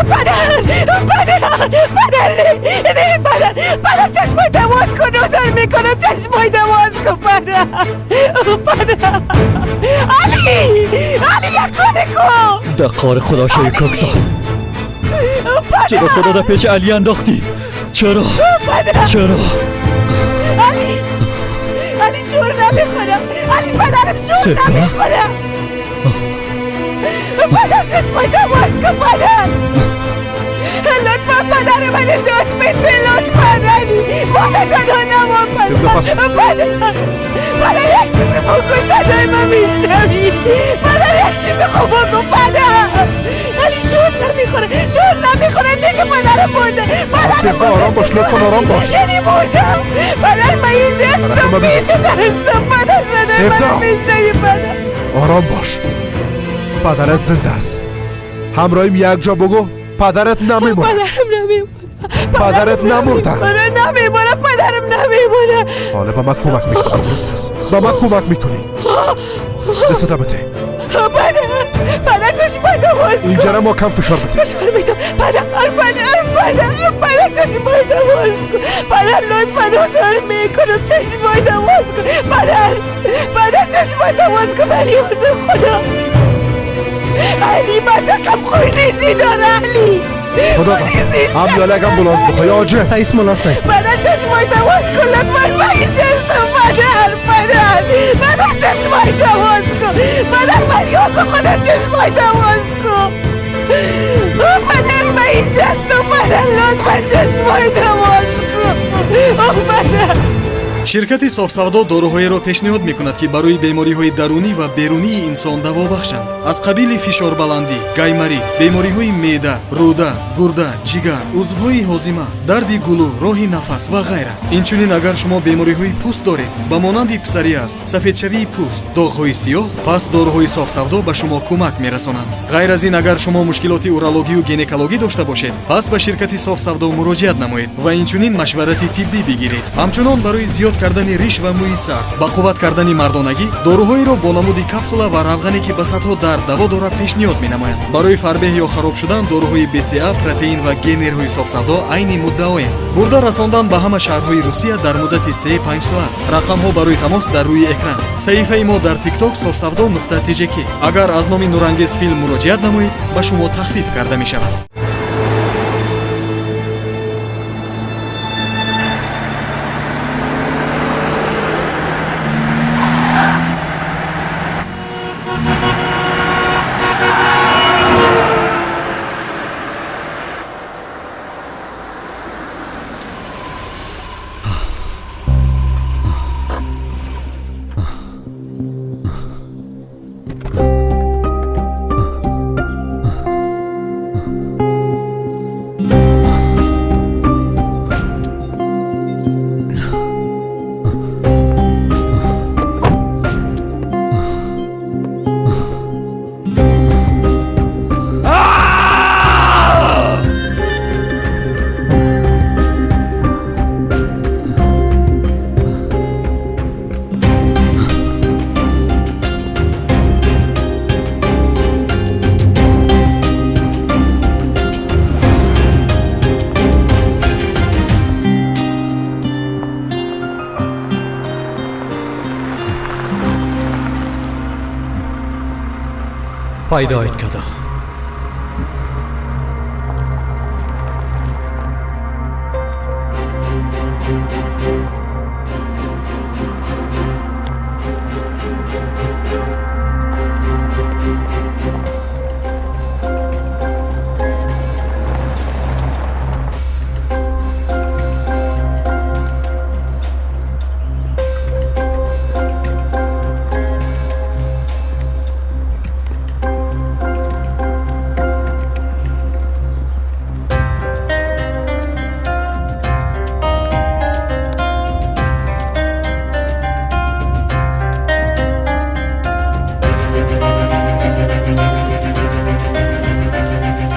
پدر، پدر، پدر، نه نه پدر، پدر چشمای باز کن، نظر میکنم، چشمای باز کن پدر، پدر، علی، علی یک کاری کن. در قار خدا شوی کاکسا، چرا خدا در پیش علی انداختی؟ چرا؟ چرا؟ علی، علی شور نمیخورم، علی پدرم شور نمیخورم. پدر چشمای باز کن پدر، لطفا پدر من نجات بده، لطفا علی، بالا تنها نمان پدر، پدر، پدر یک چیز بکن، صدای من میشنوی، پدر یک چیز خوب بکن پدر. علی شور نمیخوره، شور نمیخوره، میگه پدرم مرده، پدرم مرده. آرام باش لطفا، آرام باش. یعنی مردم پدر، من اینجا هستم، پیش هستم پدر، صدای من میشنوی پدر. آرام باش، پدرت زنده است. همراهیم یک جا بگو پدرت نمیمونه. پدرم نمیمونه. پدرت نمرده. پدرم نمیمونه. پدرم نمیمونه. حالا به من کمک میکنی، درست است؟ به من کمک میکنی. دستت بده. پدر، پدر چشمایت باز کن. اینجا را ما کم فشار بده. فشار میدم. پدر، پدر، پدر، پدر چشمایت باز کن. پدر لطفا حضور میکنم، چشمایت باز کن. پدر، پدر چشمایت باز کن. ولی حضور خدا علی منطقم خونریزی داره علی. خدا هم یالگم بلند بخوای آجه سعیس ملاسه. پدر چشمای باز کن لطفا، من اینجا هستم پدر، پدر، پدر چشمای باز کن پدر، من خدا چشمای باز کن پدر، من اینجا هستم پدر، لطفا چشمای باز کن پدر. شرکت صاف‌سودا доруҳоеро пешниҳод мекунад, ки барои бемориҳои дарунӣ ва берунии инсон даво бахшанд, аз қабили фишорбаландӣ, гайморит, бемориҳои меъда, рӯда, гурда, ҷигар, узвҳои ҳозима, дарди гулӯ, роҳи нафас ва ғайра. Инчунин агар шумо бемориҳои пӯст доред, ба монанди псориаз, сафедшавии пӯст, доғҳои сиёҳ, пас доруҳои софсавдо ба шумо кӯмак мерасонанд. Ғайр аз ин, агар шумо мушкилоти урологию гинекологӣ дошта бошед, пас ба ширкати софсавдо муроҷиат намоед ва инчунин машварати тиббӣ бигиред. Ҳамчунон барои зиёд кардани риш ва мӯи сар, ба қувват кардани мардонагӣ, доруҳоеро бо намуди капсула ва равғане, ки ба садҳо дард даво дорад, пешниҳод менамояд. Барои фарбеҳ ё хароб шудан доруҳои БЦА, протеин ва генерҳои софсавдо айни муддаоянд. Бурда расондан ба ҳама шаҳрҳои Русия дар муддати 3-5 соат. Рақамҳо барои тамос дар рӯи экран. Саҳифаи мо дар TikTok софсавдо нуқта тжк. Агар аз номи Нурангез филм муроҷиат намоед, ба шумо тахфиф карда мешавад. پیدایت کردم.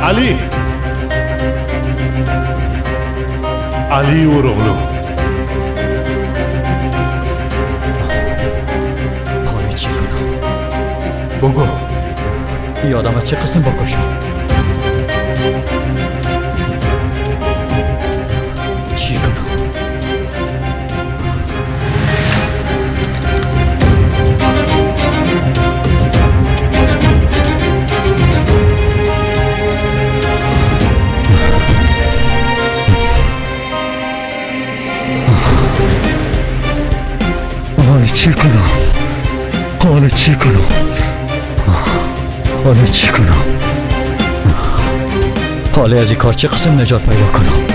علی، علی اورغلو. پای چی کنم؟ بگو یادم چه قسم بکشم. چی کنم؟ حالا چی کنم؟ حالا چی کنم؟ حالا از این کار چه قسم نجات پیدا کنم؟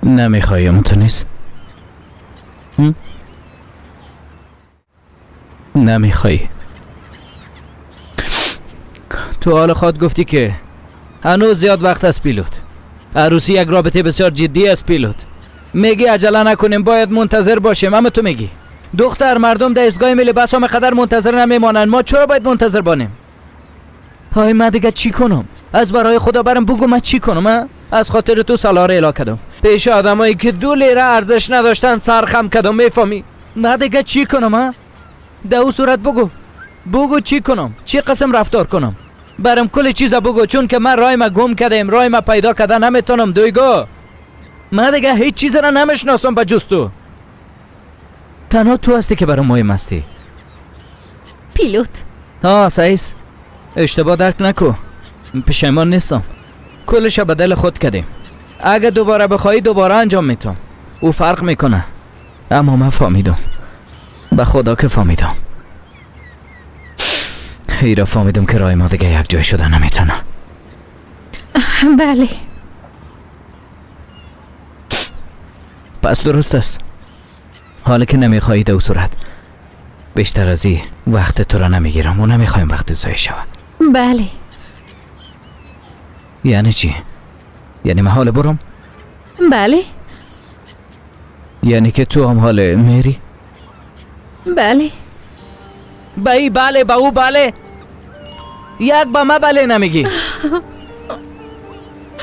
نمیخوایی متونیس؟ نمیخوایی. تو حال خود گفتی که هنوز زیاد وقت است پیلوت. عروسی یک رابطه بسیار جدی است پیلوت. میگی عجله نکنیم، باید منتظر باشیم. اما تو میگی دختر مردم در ایستگاه میل بس هم قدر منتظر نمیمانند، ما چرا باید منتظر بانیم؟ تای من دیگه چی کنم؟ از برای خدا برم بگو من چی کنم؟ از خاطر تو سالار اعلا کردم پیش آدمایی که 2 لیره ارزش نداشتن سرخم کردم. میفهمی؟ من دیگه چی کنم؟ در او صورت بگو چی کنم، چی قسم رفتار کنم؟ برم کل چیزا بگو، چون که من رای ما گم کردم، رای ما پیدا کردن نمیتونم. دویگو من دیگه هیچ چیز را نمیشناسم به جز تو. تنها تو هستی که برام مهم هستی. پیلوت. ها سعیس، اشتباه درک نکو، پشیمان نیستم. کلش به دل خود کردیم. اگه دوباره بخوایی دوباره انجام میتم، او فرق میکنه. اما من فهمیدم، به خدا که فهمیدم، ایرا فهمیدم که رای ما دیگه یک جای شده نمیتونه. بله پس درست است. حالا که نمیخوایی در صورت بیشتر از این وقت تو را نمیگیرم و نمیخوایم وقت ضایع شود. بله. یعنی چی؟ یعنی من حال برم؟ بله. یعنی که تو هم حال میری؟ بله. به ای بله، به او بله، یک به ما بله نمیگی.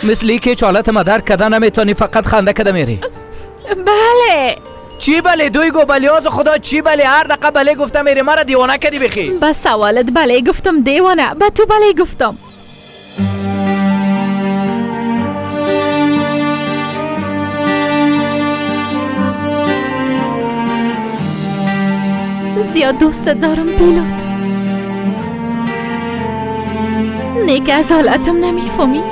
مثل که چالت ما درک کده نمیتونی، فقط خنده کده میری. بله. چی بله؟ دویگو بلیاز خدا چی بله؟ هر دقیقه بله گفته میری، مرا دیوانه کدی بخی. به سوالت بله گفتم دیوانه، به تو بله گفتم. زیاد دوست دارم پیلوت. نیک از حالتم نمیفهمی.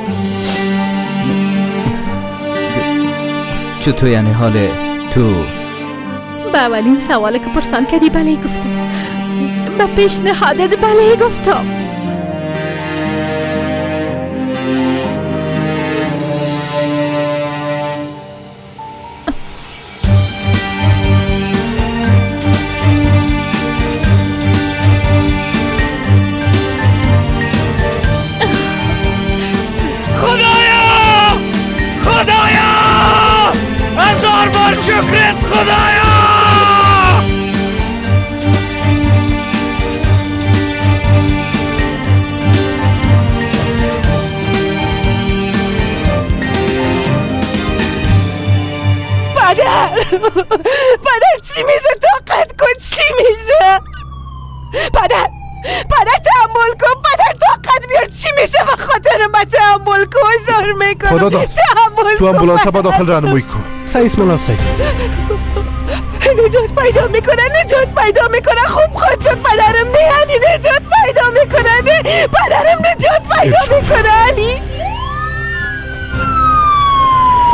چطور یعنی حال تو؟ به اولین سوال که پرسان کردی بله گفتم، به پیشنهادت بله گفتم. خدایا، خدایا، هزار بار شکرت خدایا. پدر، پدر چی میشه؟ طاقت کن، چی میشه؟ پدر، پدر تحمل کن، پدر طاقت بیار، چی میشه؟ به خاطر من تحمل کن، زار میکنم. خدا داد تو امبولانس با داخل راهنمایی کن. سعیس مولا سعید نجات پیدا میکنه، نجات پیدا میکنه. خوب خود شد پدرم. نه علی نجات پیدا میکنه، نه پدرم نجات پیدا میکنه. علی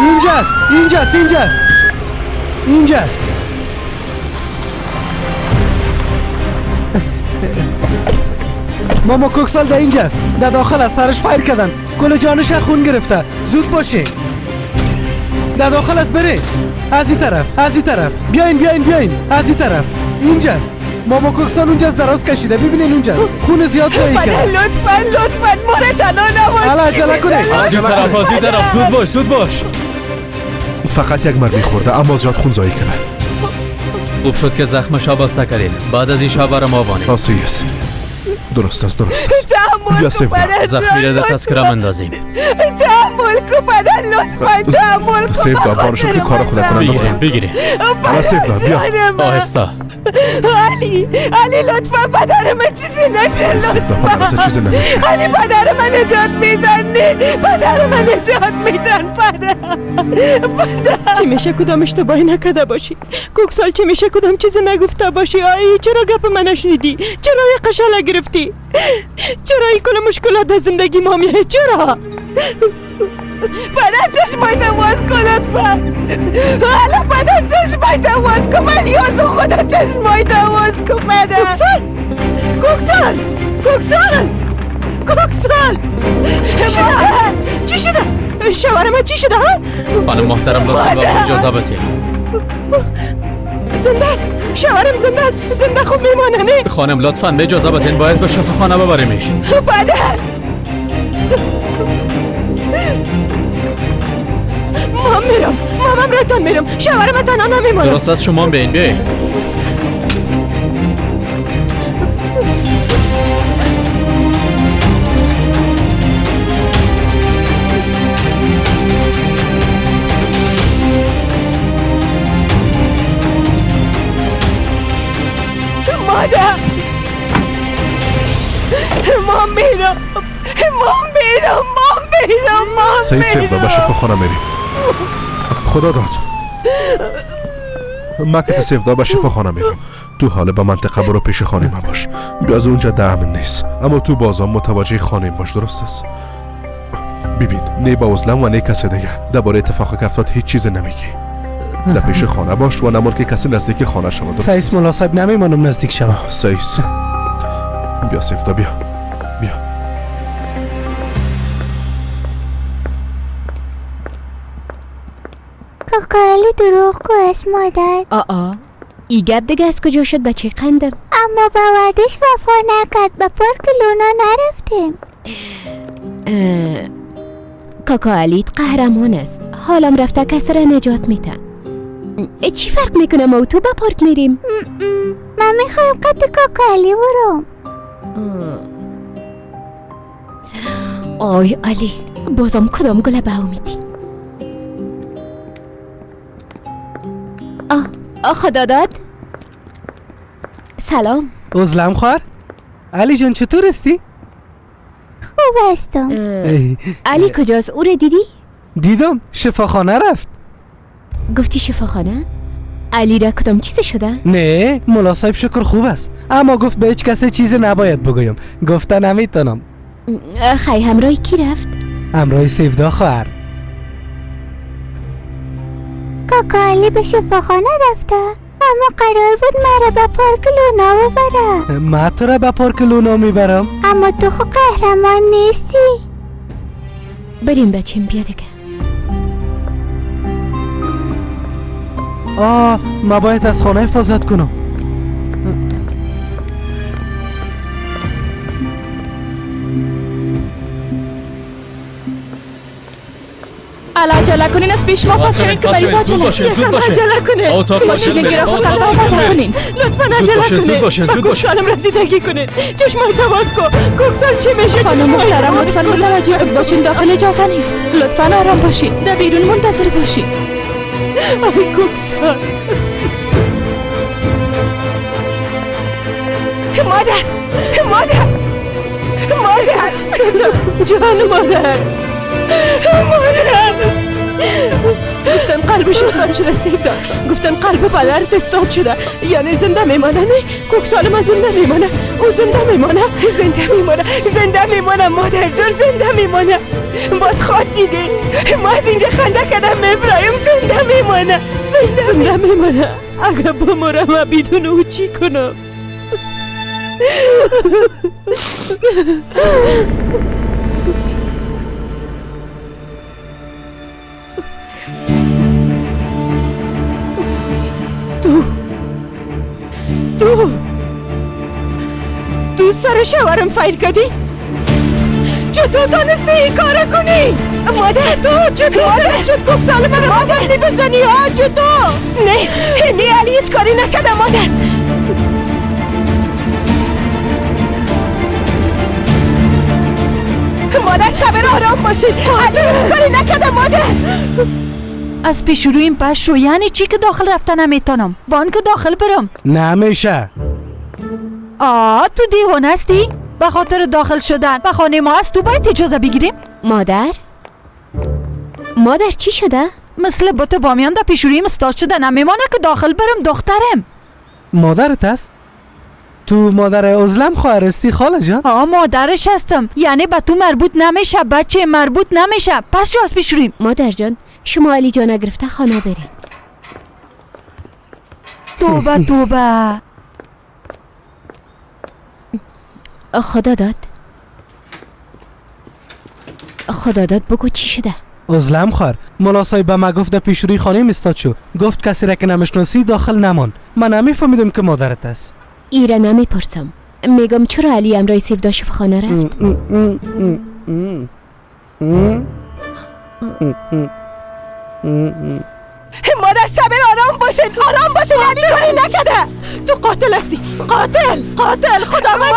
اینجاست، اینجاست، اینجاست، اینجاست. ماما کوکسال در اینجاست، در داخل از سرش فایر کردن، کل جانش خون گرفته. زود باشه، در داخل از بره. از این طرف، از این طرف، بیاین بیاین بیاین، از این طرف. اینجاست ماما کوکسال، اونجاست، دراز کشیده، ببینین اونجاست، خون زیاد ضایع کرد. لطفاً لطفاً ما را تنها نباش. حالا عجله کنید. از این طرف، از این طرف، زود باش، زود باش. فقط یک مرمی خورده اما زیاد خون ضایع کرده. خوب شد که زخمش بسته کردیم. بعد از این شب برام آوانیم. آسیس درست است، درست است. تحمل بیا سیف کن زخمی را در تذکره اندازیم. تحمل تحمل کن پدر، لطفا تحمل کن. سیفدا بارشو که کار خدا کنم. بگیره حالا سیفدا بیا آهسته. علی علی لطفا پدر من چیزی نشه، لطفا چیزی نمیشه. علی پدر من نجات میدن، نه پدر من نجات میدن. پدر پدر چی میشه کدام اشتباهی نکرده باشی کوکسال؟ چی میشه کدام چیزی نگفته باشی؟ آی چرا گپ من نشنیدی؟ چرا یه قشله گرفتی؟ چرا این کل مشکلات در زندگی ما میه؟ چرا؟ پدر چشمایت باز کن لطفا. حالا پدر چشمایت باز کن، من نیاز خدا چشمایت باز کن پدر. کوکسال کوکسال کوکسال کوکسال چی شده؟ چی شده؟ شوهر من چی شده؟ ها؟ خانم محترم لطفا به اجازه بده. زنده است شوهرم، زنده است، زنده خوب میمانه. نه خانم لطفا به اجازه بدین، باید به شفاخانه ببریمش. پدر ما میرم، مامم رایتان میرم، شوهرم تنها نمیمانم. درست است، شما بیاین بیاین. مادر ما میرم، ما میرم، ما میرم، ما میرم. سیفدا به شفاخانه میریم. خدا داد ما که سیفدا به شفاخانه میرم. تو حالا به منطقه برو پیش خانه من باش، بیا از اونجا ده امن نیست، اما تو بازم متوجه خانه باش، درست است؟ ببین نه با عزلم و نه کسی دیگه درباره اتفاقی که افتاد هیچ چیز نمیگی. در پیش خانه باش و نمان که کسی نزدیک خانه شود. درست سایس مولا صاحب نمیمانم نزدیک شما. سایس بیا سیفدا بیا بیا. کاکا علی دروغگو است مادر. آ ای گپ دیگه از کجا شد بچه قندم؟ اما به وعدش وفا نکرد، به پارک لونا نرفتیم. کاکا علی قهرمان است، حالم رفته کس را نجات میده. چی فرق میکنه ما و تو به پارک میریم؟ من میخوایم قد کاکا علی برم. آی علی بازم کدام گله به او میدی؟ آه خدا داد. سلام عزلم خواهر. علی جان چطور هستی؟ خوب هستم. علی کجاست؟ او را دیدی؟ دیدم، شفاخانه رفت. گفتی شفاخانه؟ علی را کدام چیز شده؟ نه مولا صاحب شکر خوب است، اما گفت به هیچ کسی چیزی نباید بگویم. گفته نمیتونم. خی همراه کی رفت؟ همراه سیفدا خواهر. کاکا علی به شفاخانه رفته، اما قرار بود مرا به پارک لونا ببره. من تو را به پارک لونا میبرم. اما تو خو قهرمان نیستی. بریم بچیم بیا دیگه. آه ما باید از خانه حفاظت کنم. عجله کنین از پیش ما پس شوین که مریض عجله است. عجله کنین. کنین لطفا عجله کنین. به کوکسالم رسیدگی کنین. چشمای باز کن. کوکسال چی میشه؟ خانم محترم لطفا متوجه باشین، داخل اجازه نیست. لطفا آرام باشین، در بیرون منتظر باشین. ای کوکسال. مادر مادر مادر جان مادر مادر. گفتن قلبش استاد شده سیفدا. گفتن قلب پدرت استاد شده، یعنی زنده میمانه. نه کوکسال ما زنده میمانه، او زنده میمانه، زنده میمانه، زنده میمانه مادر جان، زنده میمانه. باز خود دیده ما از اینجا خنده کردم میبرایم. زنده میمانه، زنده میمانه. اگه بمرم بدون او چی کنم؟ تو سر شوهرم فیر کردی؟ چطور تانستی این کار کنی؟ مادر چطور شد کوکسال من مادر بزنی؟ ها چطور؟ نه نه علی هیچ کاری نکردم مادر. مادر صبر، آرام باشید. علی هیچ کاری نکرده مادر. از پیش رویم پش رو، یعنی چی که داخل رفته نمیتونم؟ بانک داخل برم نمیشه. آه تو دیوانه هستی؟ به خاطر داخل شدن به خانه ما از تو باید اجازه بگیریم؟ مادر، مادر چی شده؟ مثل بت بامیان در پیش رویم استاد شده، نمیمانه که داخل برم دخترم. مادرت است؟ تو مادر ازلم خواهر هستی خاله جان؟ آه مادرش هستم، یعنی به تو مربوط نمیشه بچه، مربوط نمیشه. پس شو از پیش رویم. مادر جان شما علی جان گرفته خانه بریم. توبه توبه. خدا داد، خدا داد بگو چی شده؟ ازلم خواهر، ملا صاحب به ما گفت در پیش روی خانه استاد شو، گفت کسی را که نمیشناسی داخل نمان. من نمیفهمیدم که مادرت است. ایره نمیپرسم، میگم چرا علی امرای سیفدا شفاخانه رفت؟ مادر صبر، آرام باشین، آرام باشین. علی کاری نکرده. تو قاتل هستی، قاتل، قاتل. خداوند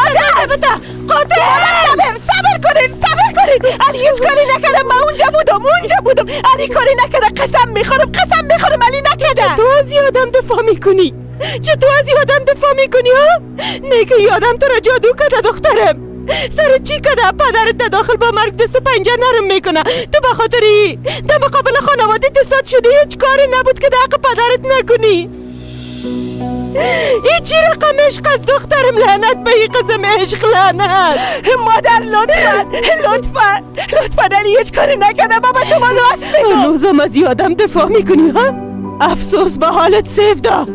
بده، قاتل. صبر، صبر کنین، صبر کنین. علی هیچ کاری نکرده. من اونجا بودم، اونجا بودم. علی کاری نکرده، قسم میخورم، قسم میخورم علی نکرده. چطور از یادم دفاع میکنی؟ چطور از یادم دفاع میکنی ها؟ نه که یادم تو را جادو کرده دخترم. سر چی کده؟ پدرت در داخل با مرگ دست پنجه نرم میکنه. تو به خاطری در مقابل خانواده تستاد شدی، هیچ کاری نبود که در حق پدرت نکنی. این چی رقم عشق از دخترم؟ لعنت به این قسم عشق، لعنت. مادر لطفا، لطفا، لطفا علی هیچ کاری نکنه. بابا شما راست میگم. هنوزم از یادم دفاع میکنی ها؟ افسوس به حالت سیفدا،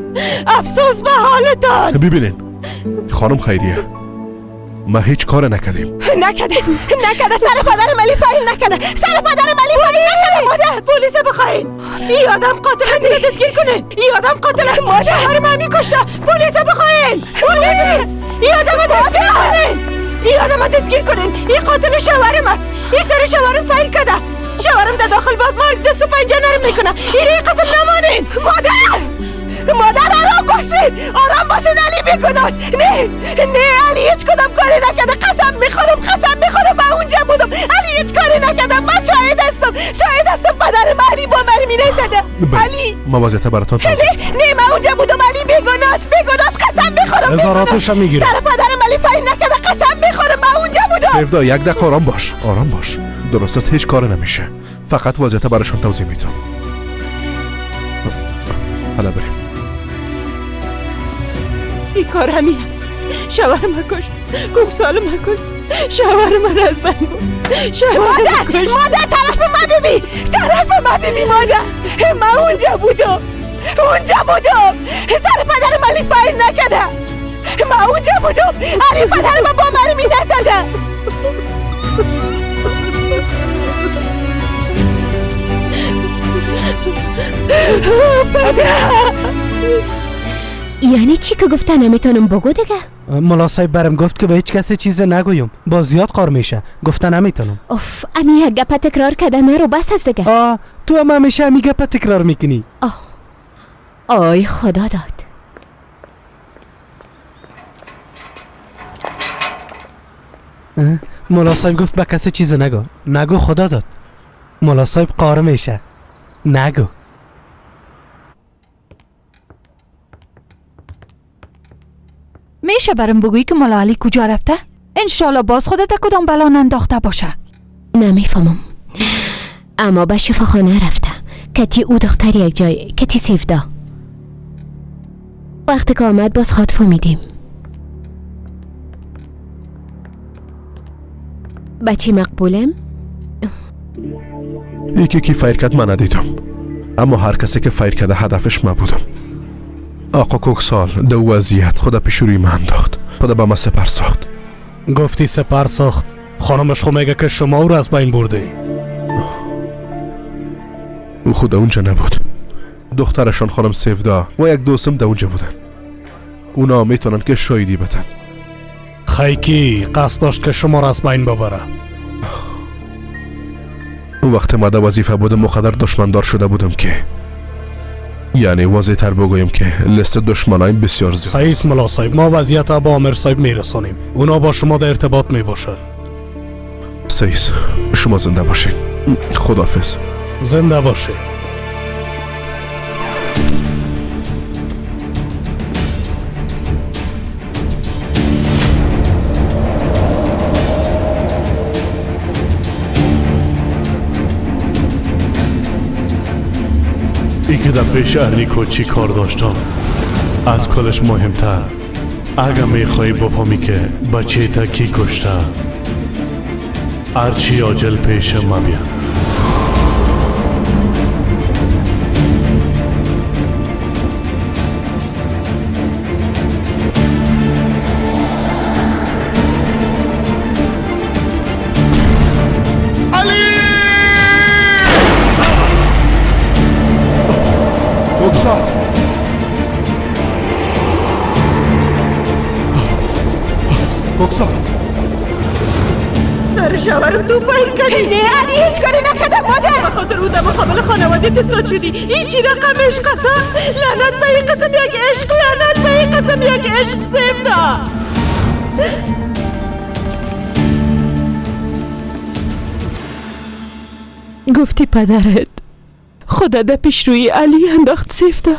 افسوس به حالتان. ببینین خانم خیریه، ما هیچ کار نکردیم. نکرده، نکرده. سر پدرم علی فایل نکرده، سر پدرم علی فایل نکرده. مادر پلیس بخواین. این آدم قاتل است، اینو دستگیر کنین. این آدم قاتل است، مادر شوهر من میکشته. پلیس بخواین، پلیس. این آدم دستگیر کنین، این آدم دستگیر کنین. این قاتل شوهرم است. این سر شوهرم فایر کرده. شوهرم در داخل باب مرگ دست و پنجه نرم میکنه. این قسم نمانین. مادر، مادر آرام باشین، آرام باشین. علی بیگناست. نه نه علی هیچ کدام کاری نکرده. قسم میخورم، قسم میخورم من اونجا بودم. علی هیچ کاری نکرده. من شاهد هستم، شاهد هستم. پدرم علی با مرمی نزده. علی ما وضعیت براتون توضیح. نه نه من اونجا بودم. علی بیگناست، بیگناست. قسم میخورم. هزاراتش هم میگیرم. سر پدرم علی فایل نکرده. قسم میخورم من اونجا بودم. سیفدا یک دقیقه آرام باش، آرام باش. درست است هیچ کار نمیشه. فقط وضعیت براشون توضیح میدم. حالا بریم. این کار همی است. شوهر من کشت، کوکسال من کشت، شوهر من از من بود. مادر، مادر طرف من ببین، طرف من ببین مادر. من اونجا بودم، اونجا بودم. سر پدرم علی فایل نکرده. من اونجا بودم. علی پدر من با مرمی نزده. پدر یعنی چی که گفته نمیتونم بگو دیگه؟ ملا صاحب برم گفت که به هیچ کسی چیز نگویم، با زیاد قار میشه. گفته نمیتونم. اوف امی یک گپ تکرار کردن رو بس است دیگه. آه تو هم همیشه امی گپ تکرار میکنی. آه آی خدا داد. ملا صاحب گفت به کسی چیز نگو، نگو خدا داد. ملا صاحب قار میشه، نگو. میشه برم بگویی که ملا علی کجا رفته؟ انشالله باز خودت کدام بلا ننداخته باشه. نمیفهمم، اما به شفاخانه رفته. کتی او دختر یک جای کتی سیفدا. وقتی که آمد باز خود فهمیدیم. بچه مقبولم؟ یکی که فایر کرد من ندیدم، اما هر کسی که فایر کرده هدفش من بودم. آقا کوکسال دو وضعیت خدا پیش روی من انداخت، خدا به من سپر ساخت. گفتی سپر ساخت؟ خانمش خو میگه که شما او را از بین بردی. او خود اونجا نبود. دخترشان خانم سیفدا و یک دوستم در اونجا بودن. اونا میتونن که شاهدی بدن. خیکی قصد داشت که شما را از بین ببره. اون وقت ما در وظیفه بودم و قدر دشمندار شده بودم که یعنی واضح تر بگویم که لیست دشمنایم بسیار زیاد. صحیح است ملا صاحب، ما وضعیت با آمر صاحب میرسانیم. اونا با شما در ارتباط میباشن. صحیح، شما زنده باشین. خداحافظ. زنده باشین. ای که در پیش اریکو چی کار داشتم از کلش مهمتر، اگه میخوایی بفهمی که بچه تا کی کشته، هرچی عاجل پیش ما بیا. سر شوهرم تو فیر کردی. نه علی هیچ کاری نکردم مادر. به خاطر او در مقابل خانواده استاد شدی. این چی رقم عشق است؟ لعنت به این قسم یک عشق، لعنت به این قسم یک عشق. سیفدا گفتی پدرت خدا در پیش روی علی انداخت. سیفدا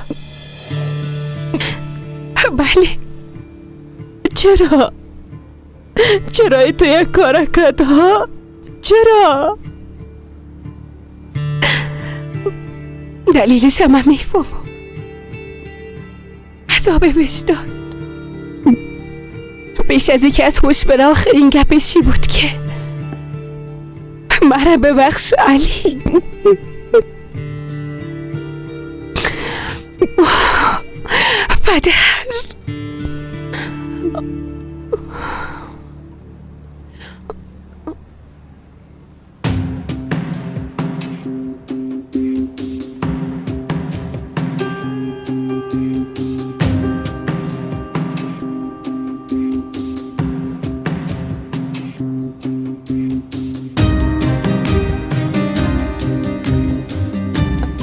بله، چرا؟ چرا تو یک کار کرد ها؟ چرا؟ دلیلش هم میفهمم. عذاب وجدان بیش از اینکه از هوش بره، آخرین گپشی بود که مرا ببخش علی. پدر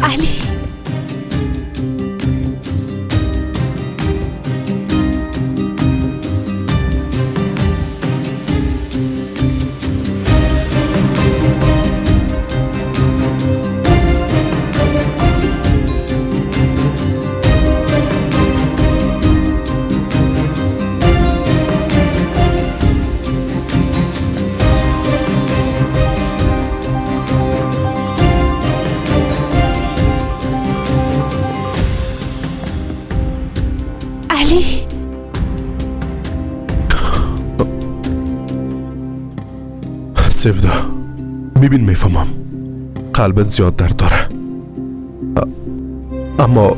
علی، سفدا ببین، میفهمم قلبت زیاد درد داره، اما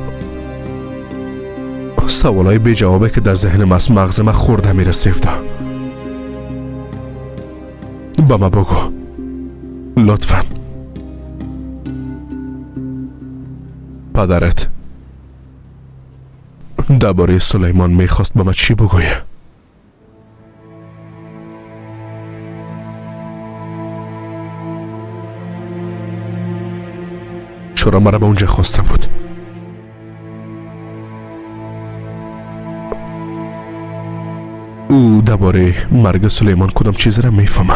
سوالای بی جوابه که در ذهن ماست مغز ما خورده میره. سفدا با ما بگو لطفا، پدرت درباره سلیمان میخواست با ما چی بگویه؟ چرا مرا به اونجا خواسته بود؟ او درباره مرگ سلیمان کدام چیز را میفهمه؟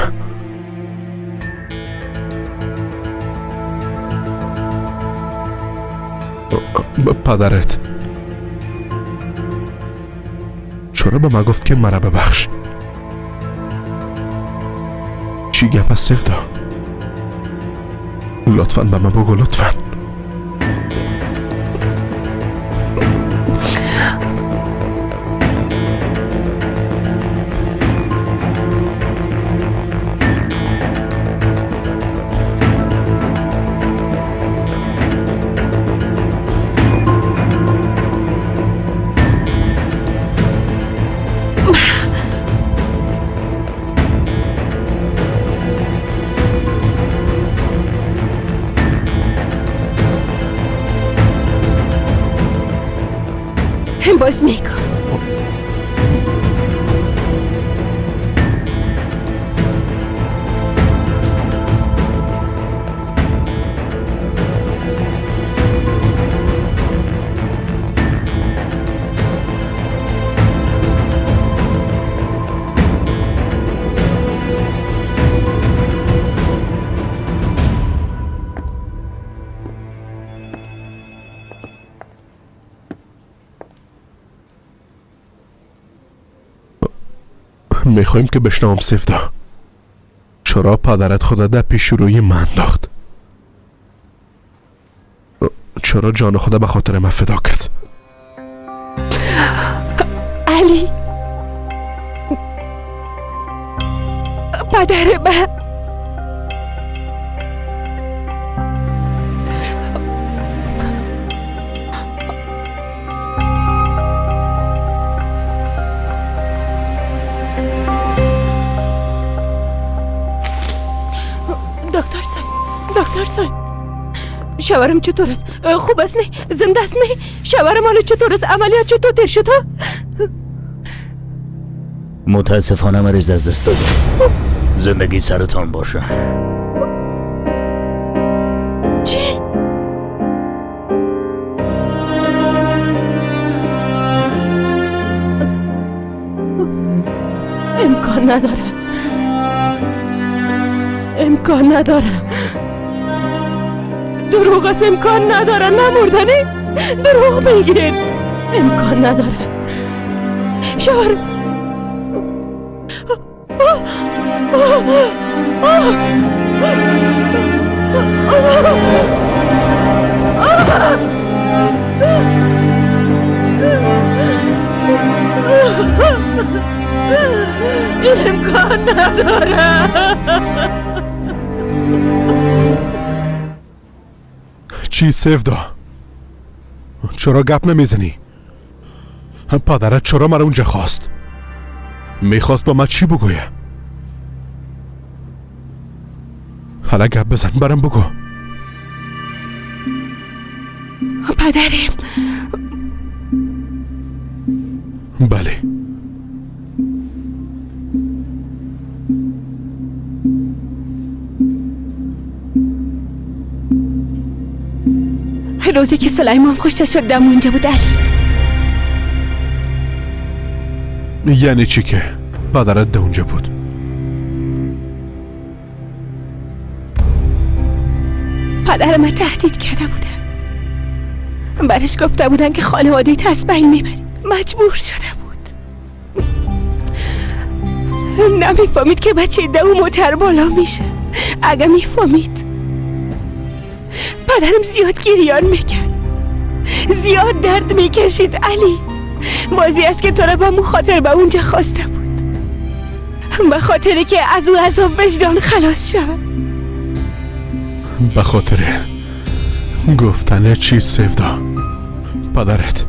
پدرت چرا به ما گفت که مرا ببخش؟ چی گپ است سفدا؟ لطفاً به من بگو، لطفاً. باز میگم میخوایم که بشنوم سفدا، چرا پدرت خدا در پیش روی من انداخت؟ چرا جان خدا به خاطر من فدا کرد؟ علی، پدر من دکتر صاحب، دکتر صاحب، شوهرم چطور است؟ خوب است؟ نه زنده است؟ نه شوهرم حالا چطور است؟ عملیات چطور تیر شد؟ متاسفانه مریض از دست داده. زندگی سرتان باشه. چی؟ امکان نداره، امکان نداره، دروغ است، امکان نداره، نمردنی دروغ میگین، امکان نداره. شوهر امکان نداره. چی سفدا؟ چرا گپ نمیزنی؟ پدرت چرا مرا اونجا خواست؟ میخواست با من چی بگویه؟ حالا گپ بزن، برام بگو. پدرم. بله. روزی که سلیمان کشته شد دم اونجا بود علی. یعنی چی که پدرت ده اونجا بود؟ پدرم تهدید کرده بودم، برش گفته بودن که خانواده از بین میبریم. مجبور شده بود. نمیفهمید که بچه دو موتر بالا میشه. اگه میفهمید، پدرم زیاد گریان میکرد، زیاد درد میکشید علی. بازی است که تو را به مو خاطر به اونجا خواسته بود، به خاطر که از او عذاب وجدان خلاص شود. به خاطر گفتن چی سفدا؟ پدرت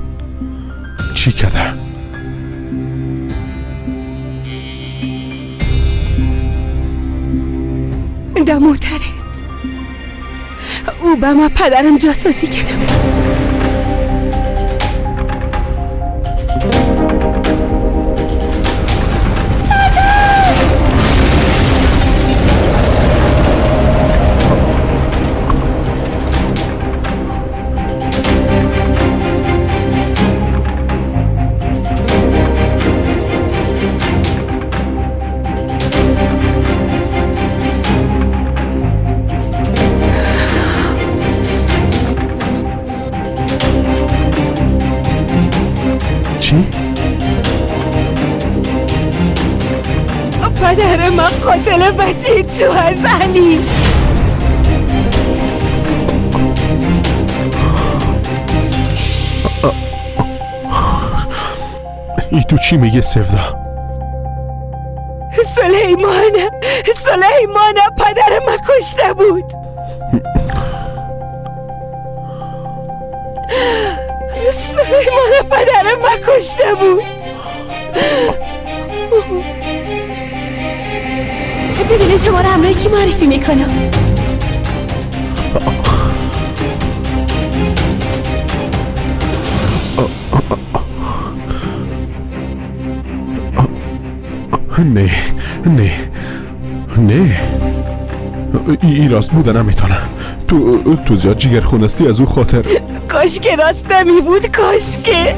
چی کرده؟ دموترت او به ما پدرم جاسوسی کرده. پدر من قاتل بچه تو از علی. ای تو چی میگه سفدا؟ سلیمان پدر من کشته بود. سلیمان پدر من کشته بود. ببینه شما رو همراه کی معرفی میکنم. نه نه نه، ای راست بوده نمیتونه. تو زیاد جگرخون هستی، از او خاطر. کاش که راست نمی بود، کاش که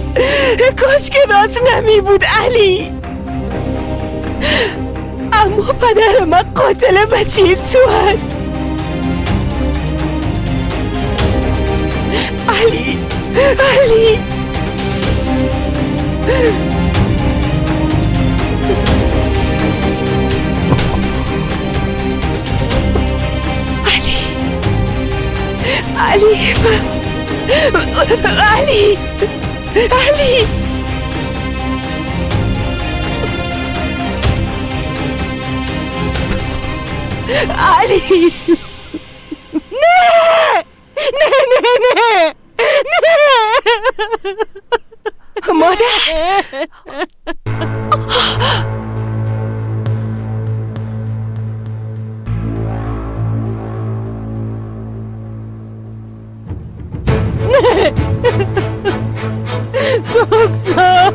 راست نمی بود علی. اما پدر من قاتل بچه تو هست علی. علی علی، علی، علی، علی، نه نه نه نه نه، مادر. بگذار.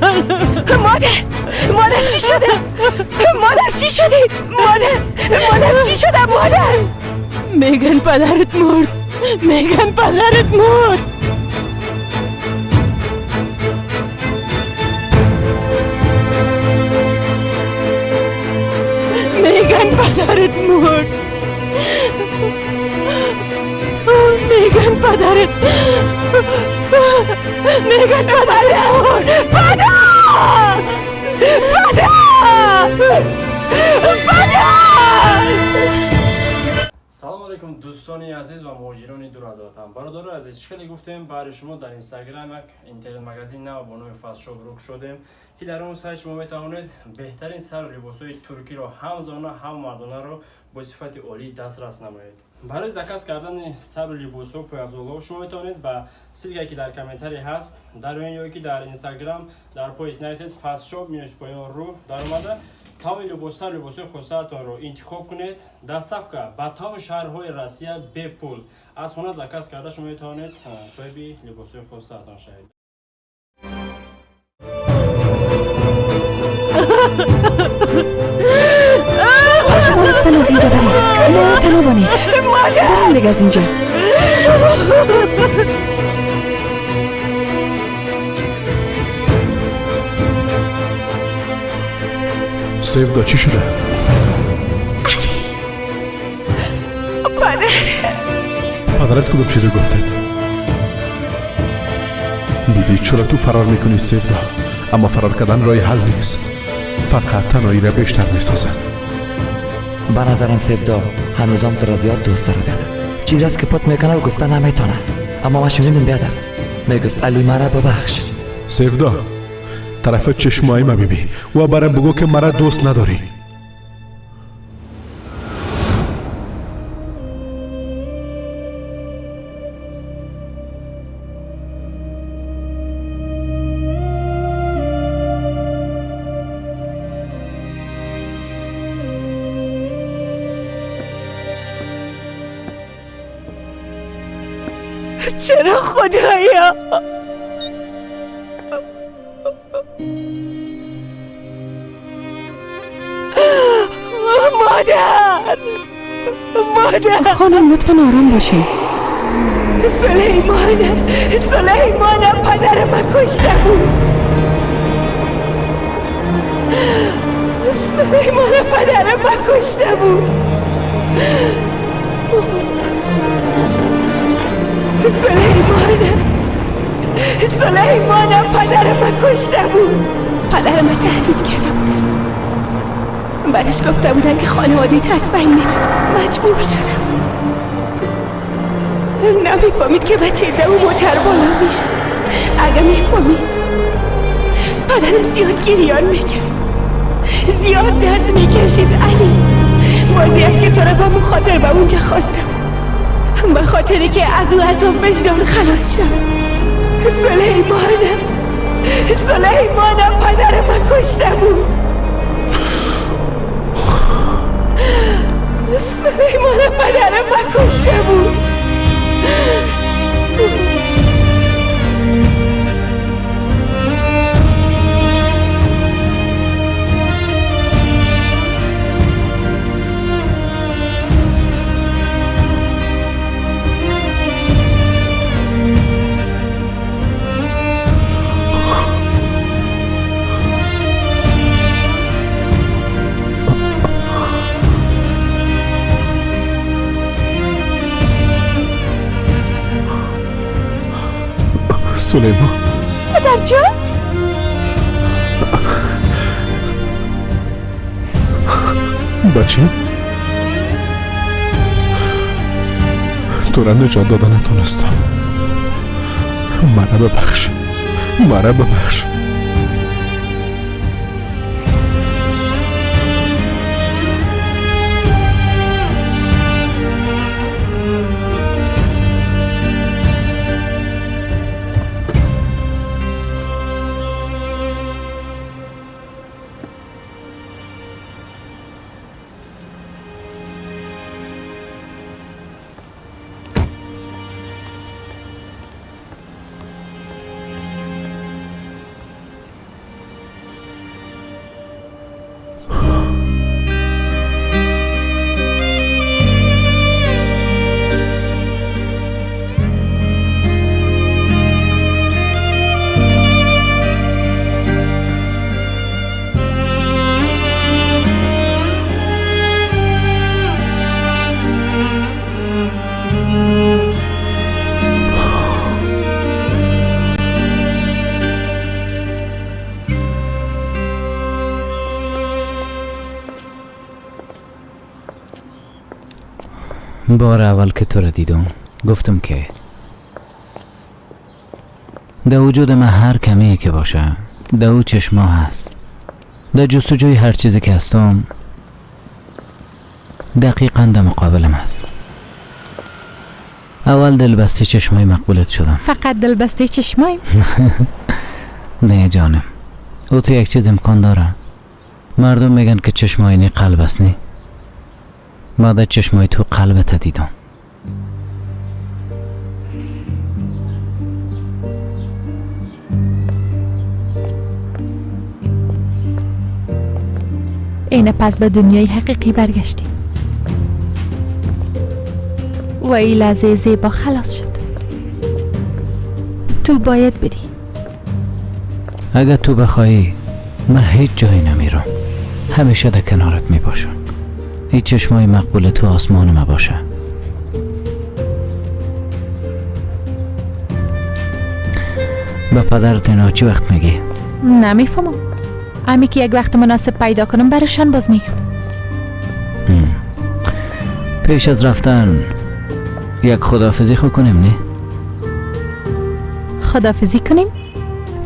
مادر، مادر چی شده؟ مادر چی شده؟ مادر، مادر چی شده؟ مادر، میگن پدرت مرد، میگن پدرت مرد. میگن پدرت مرد، میگن پدرت، میگن پدرت مرد. پدر، پدر، پدر. سلام علیکم دوستان عزیز و مهاجران دور از وطن. برادران عزیز، خیلی گفتیم برای شما در اینستاگرام یک اینترنت مگزین نو با نام فست شاپ رو شدیم که در اون سایت شما میتوانید بهترین سر لباس‌های ترکی رو هم زنانه هم مردانه رو با صفت عالی دسترس نمایید. برای заказ کردن سر لباس‌ها و پای‌افزال‌ها شما میتوانید به ссылка که در комментарий هست در اون یا که در اینستاگرام در поиск نویسید فست شاپ минус پایان رو در اومده تمام لباس‌ها لباس‌های خودتان رو انتخاب کنید. доставка به تمام شهرهای روسیه بی پول از خانه заказ کرده شما میتوانید صاحب لباس‌های خودتان شوید. شما لطفا از اینجا برید. ما تنها بانید. بریم دیگه از اینجا. سیودا چی شده؟ پدر، پدرت کدوم چیزو گفته؟ بیبی چرا تو فرار میکنی سیودا؟ اما فرار کردن راه حل نیست، فقط تنهایی را بیشتر میسازد. به نظرم سیودا هنوزم تو را زیاد دوست داره بیادر. چیزی است که پت میکنه و گفته نمیتونه، اما من شنیدم بیادر میگفت علی مرا ببخش. سیودا طرف چشمای ما بیبی و برام بگو که مرا دوست نداری. چرا خدایا؟ مادر، مادر. خانم لطفا آرام باشین. سلیمان، سلیمان پدر من کشته بود. سلیمان پدر من کشته بود. سلیمان، سلیمان پدر من کشته بود. پدر من تهدید کرده بودن، برش گفته بودن که خانواده از بین میبرن. مجبور شده بود. نمیفهمید که بچه ده او موتر بالا میشه. اگه میفهمید پدرم زیاد گریان میکرد، زیاد درد میکشید. علی بازی است که تو را با خاطر به اونجا خواسته بود، به خاطری که از او عذاب وجدان خلاص شد. سلیمان، سلیمان پدر من کشته بود. سلیمان پدر من کشته بود. سلیمان. پدر جان، بچه تو را نجات داده نتونستم. مرا ببخش، مرا ببخش. بار اول که تو را دیدم گفتم که در وجود من هر کمی که باشه در او چشما هست. در جستجوی هر چیزی که هستم دقیقا در مقابلم هست. اول دلبسته چشمای مقبولت شدم. فقط دلبسته چشمای؟ نه جانم، او تو یک چیز امکان داره. مردم میگن که چشمای نی قلب است، نه؟ ما در چشمای تو قلبت دیدم. اینه پس به دنیای حقیقی برگشتیم و این لحظه زیبا خلاص شد. تو باید بری. اگر تو بخوایی من هیچ جایی نمیرم، همیشه در کنارت میباشم. این چشمای مقبول تو آسمان ما باشه. به پدرت اینا چی وقت میگی؟ نمیفهمم. امی که یک وقت مناسب پیدا کنم برشان باز میگم. پیش از رفتن یک خداحافظی خو کنیم، نه؟ خداحافظی کنیم؟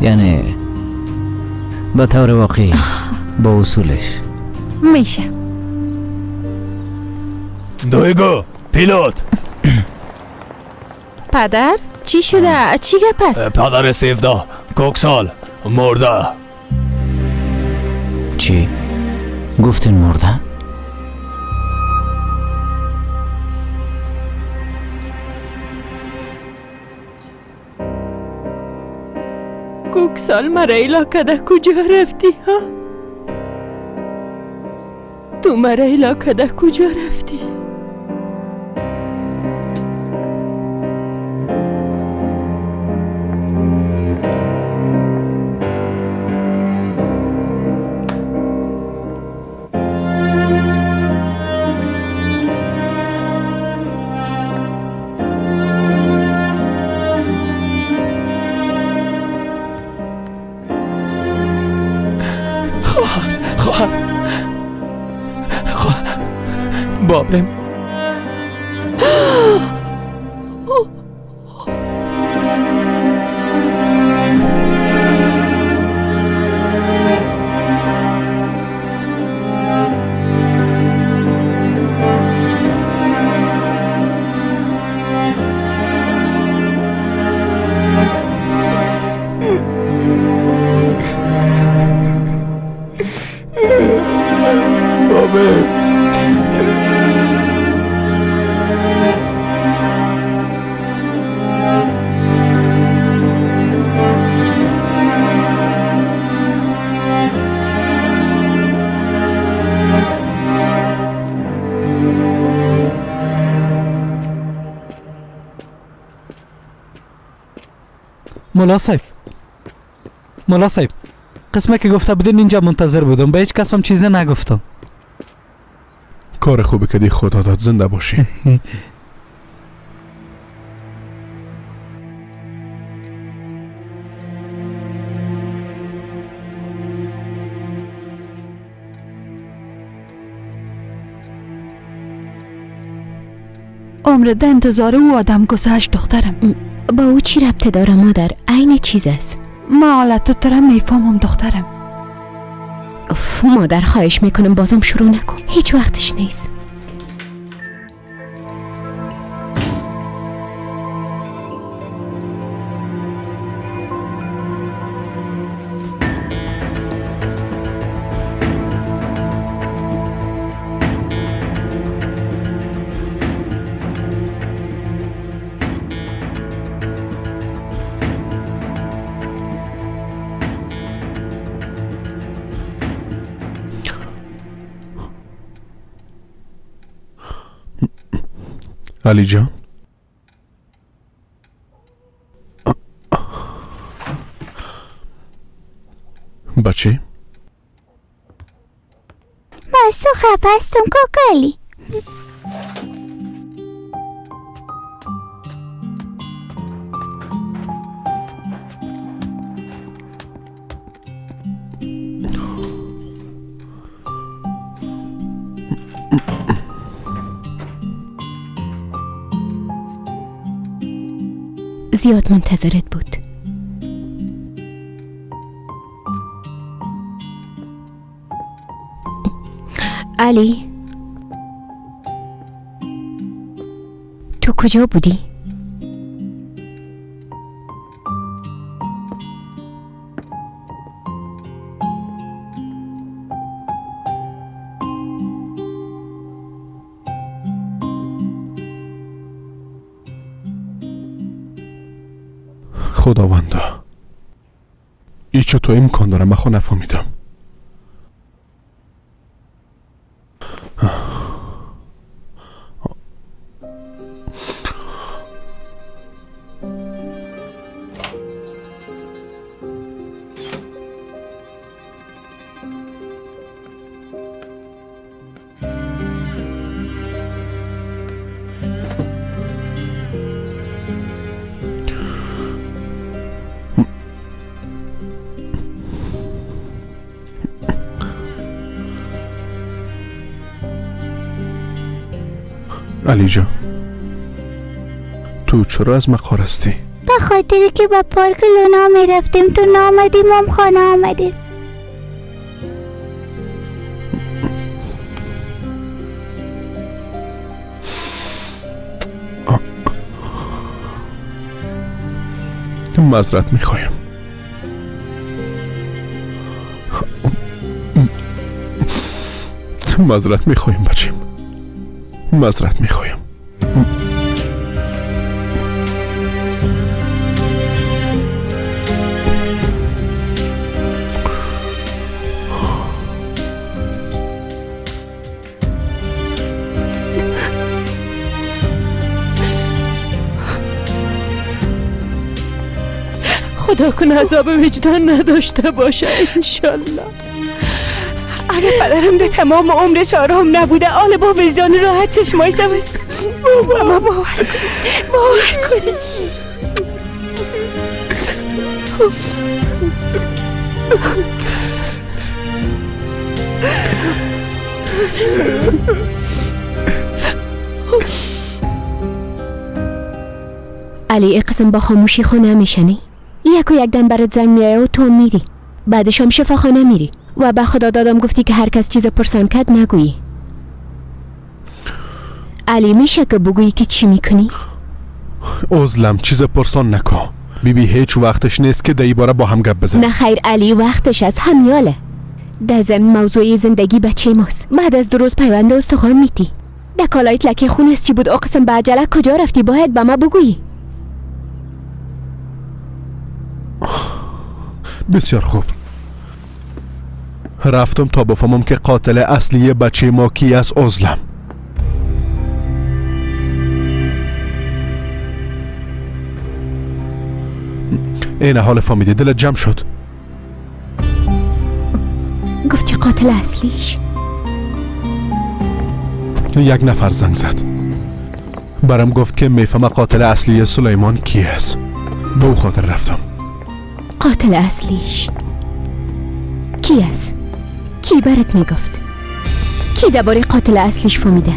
یعنی به طور واقعی با اصولش میشه. دویگو پیلوت. پدر چی شده؟ چی گپ است؟ پدر سیفدا کوکسال مرده. چی؟ گفتین مرده؟ کوکسال مرا ایلا کده کجا رفتی ها؟ تو مرا ایلا کده کجا رفتی؟ بابم ملا صاحب، ملا صاحب، قسمه که گفته بودین اینجا منتظر بودم، به هیچ کس هم چیزی نگفتم. کار خوبی کردی، خدا داد زنده باشی. عمر ده انتظار او آدم گذشت دخترم. با او چی ربطه داره مادر؟ عین چیز است. ما حالت تو را میفهمم دخترم. اف مادر خواهش میکنم بازم شروع نکن، هیچ وقتش نیست. علی جان، بچه ما از تو خفه هستم کاکا علی. زیاد منتظرت بود. علی تو کجا بودی؟ خداوندا، ای چطور امکان داره؟ من خود نفهمیدم. علی جان، تو چرا از ما هستی؟ به خاطر که به پارک لونا می رفتیم تو نامدیم هم خانه آمدیم. معذرت میخوایم. معذرت میخوایم بچیم، معذرت میخوایم. خدا کنه عذاب وجدان نداشته باشه انشالله. اگه پدرم ده تمام عمرش آرام نبوده، آل با وجدان راحت چشمایش بست. اما باور کنی، باور کنی. علی ای قسم با خاموشی خو نمیشنی. یک و یک دم برات زنگ میایه و تو میری، بعدش هم شفاخانه میری و به خدا دادم گفتی که هر کس چیز پرسان کرد نگویی. علی میشه که بگویی که چی میکنی؟ عزلم چیز پرسان نکن بیبی، هیچ وقتش نیست که دی باره با هم گپ بزنیم. نه خیر علی، وقتش از همیاله. در ضمن موضوع زندگی بچه ماست. بعد از 2 روز پیوند استخوان میتی. در کالایت لکه خون است. چی بود او قسم به عجله کجا رفتی؟ باید به ما بگویی. بسیار خوب، رفتم تا بفهمم که قاتل اصلی بچه ما کی است. عزلم این حال فهمیدی، دلت جمع شد. گفتی قاتل اصلیش؟ یک نفر زنگ زد برام گفت که میفهمه قاتل اصلی سلیمان کی است. به او خاطر رفتم. قاتل اصلیش کی است؟ کی برات میگفت؟ کی درباره قاتل اصلیش فهمیده؟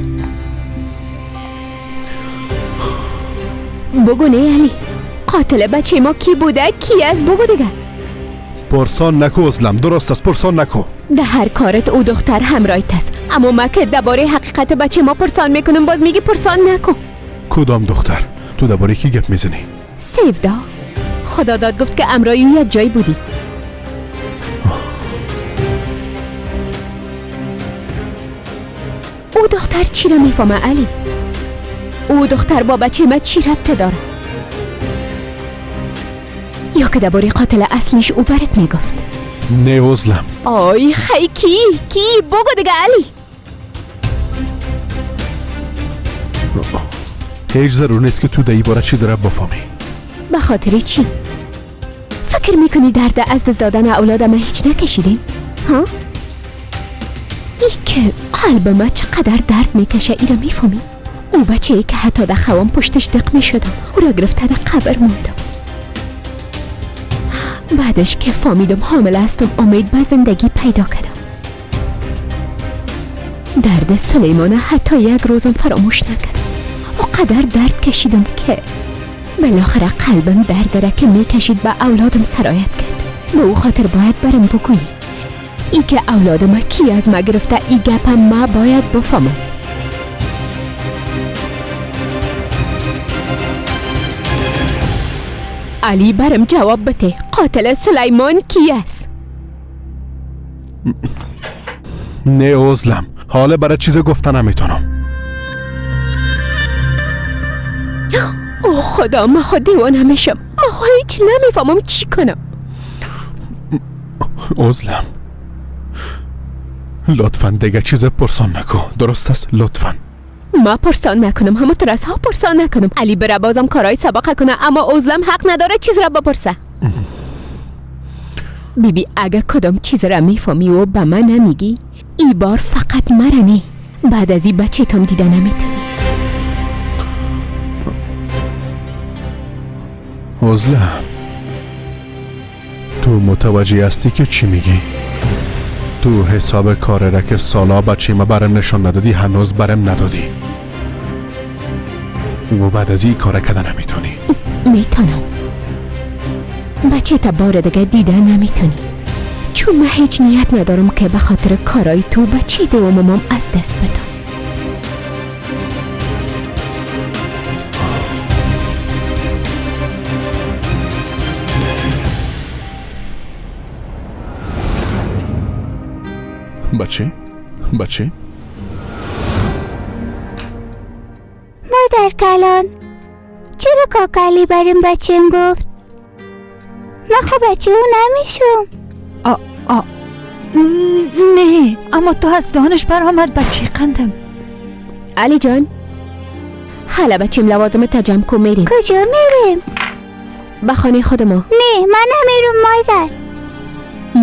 بگو نه علی، قاتل بچه ما کی بوده؟ کی است؟ بگو دیگه. پرسان نکو ازلم، درست است، پرسان نکو. ده هر کارت او دختر همراهیت است، اما ما که درباره حقیقت بچه ما پرسان میکنم باز میگی پرسان نکو. کدام دختر؟ تو درباره کی گپ میزنی؟ سیودا. خدا داد گفت که امرای او یک جای بودی. او دختر چی را میفهمه علی؟ او دختر با بچه ما چی ربطه داره؟ یا که درباره قاتل اصلیش او برات میگفت؟ نه عزلم. آی خی کی کی بگو دیگه علی. هیچ ضرور نیست که تو در این باره چیز را بفهمی. به خاطر چی؟ فکر میکنی درد از دست دادن اولاد ما هیچ نکشیدیم؟ ها؟ ای که قلب ما چقدر درد میکشه ای را میفهمی؟ او بچه ای که حتی در خوام پشتش دق میشدم او را گرفته در قبر موندم. بعدش که فهمیدم حامله هستم امید به زندگی پیدا کردم. درد سلیمان حتی یک روزم فراموش نکردم. قدر درد کشیدم که بالاخره قلبم درد را که میکشید به اولادم سرایت کرد. به او خاطر باید برم بگویی ای که اولادم کی از ما گرفته. ای گپم ما باید بفهمم. علی برم جواب بده، قاتل سلیمان کی است؟ نه عزلم، حالا برای چیز گفتن نمیتونم. او خدا، ما خود دیوانه میشم. ما خود هیچ نمیفهمم چی کنم. عزلم لطفا دیگه چیز پرسان نکن، درست است؟ لطفا. ما پرسان نکنم، همه ترس ها پرسان نکنم. علی بره بازم کارهای سابقه کنه، اما عزلم حق نداره چیز را بپرسه. بی بی اگه کدام چیز را میفهمی و به من نمیگی، ای بار فقط مرا نه، بعد از این بچه تام دیده نمیتونی. عزلم تو متوجه هستی که چی میگی؟ تو حساب کار را که سالا بچه ما برم نشان ندادی هنوز برم ندادی و بعد از این کار کده نمیتونی. میتونم. بچه تا بار دیگه دیده نمیتونی، چون من هیچ نیت ندارم که به خاطر کارای تو بچه دومم از دست بدم. بچه بچه مادر کلان، چرا کاکالی بریم بچیم گفت؟ من خب بچه او نمیشم. آ نه، اما تو از دانش برآمد بچه قندم. علی جان حالا بچیم لوازم تجمع کو میریم. کجا میریم؟ به خانه خود ما. نه من نمیرم مادر.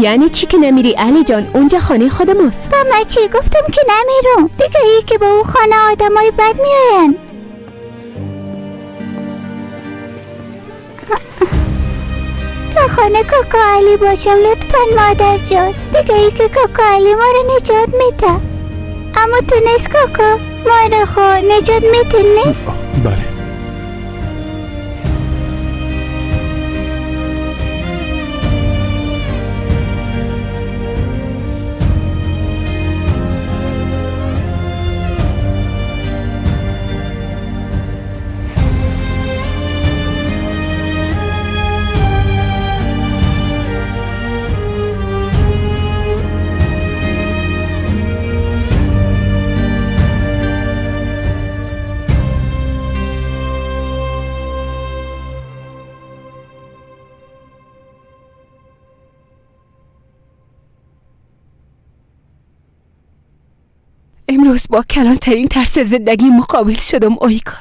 یعنی چی که نمیری علی جان؟ اونجا خانه خود ماست. با من چی گفتم که نمیرم دیگه؟ ای که به اون خانه آدمای بد میاین. تا خانه کاکا علی باشم لطفا مادر جان. دیگه ای که کاکا علی ما رو نجات میده، اما تو نیست کاکا ما رو خو نجات میده نه؟ بله. امروز با کلانترین ترس زندگی مقابل شدم اویکار.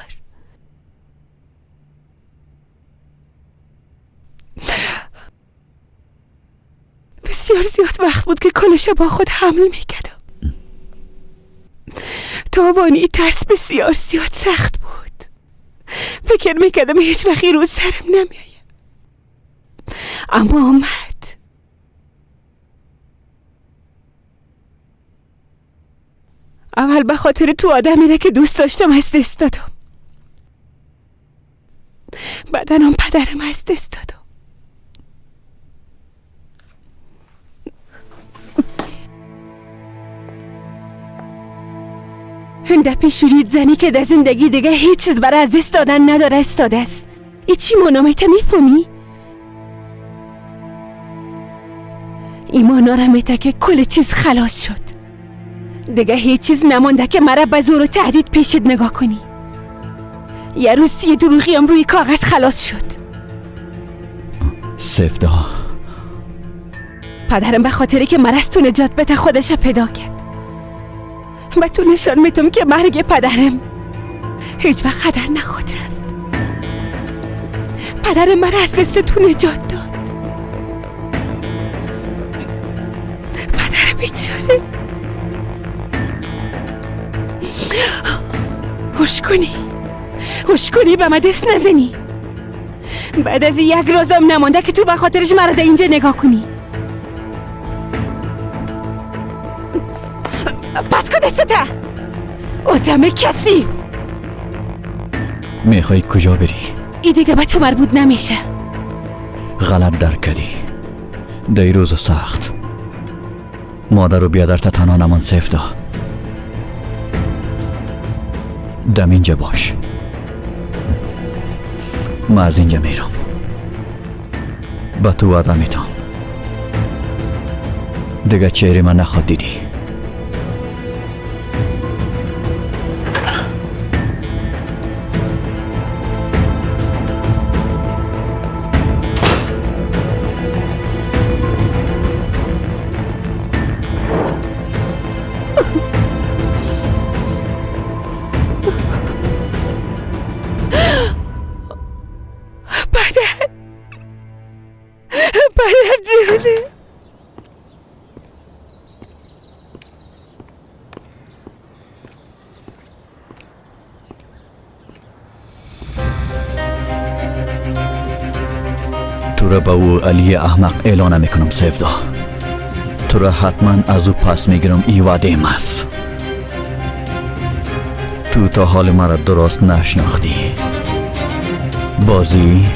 بسیار زیاد وقت بود که کلش با خود حمل میکردم. تابانی ترس بسیار زیاد سخت بود. فکر میکردم هیچ وقتی روز سرم نمیآید، اما آمد. اول به خاطر تو آدمی را که دوست داشتم از دست دادم. بعداً هم پدرم از دست دادم. هنده پیشولیت زنی که در زندگی دیگه هیچ چیز برای از دست دادن نداره استاده است. ای چی مانا میته میفهمی؟ ایمانا را میته که کل چیز خلاص شد. دیگه هیچ چیز نمانده که مرا به زور و تهدید پیشت نگاه کنی. یه روز یه دروغی هم روی کاغذ خلاص شد. سفدا، پدرم به خاطری که مرا از تو نجات بده خودش پیدا کرد. به تو نشان میتم که مرگ پدرم هیچ وقت خطر نخواد رفت. پدرم مرا از دست تو نجات داد. پدر بیچاره. هوش کنی، هوش کنی، به من دست نزنی. بعد از یک روزم نمانده که تو به خاطرش مرا در اینجا نگاه کنی. پس کن دستته آدم کثیف. میخوای کجا بری؟ ای دیگه به تو مربوط نمیشه. غلط درک کردی. در روز سخت مادر و بیادرت تنها نمان. سفدا دم اینجا باش، من از اینجا میرم. به تو وعده میتم دیگه چهره من نخواد دیدی. تو را به او علی احمق اعلان میکنم سفدا. تو را حتما از او پس میگیرم. ای وعده است. تو تا حال مرا درست نشناختی. بازی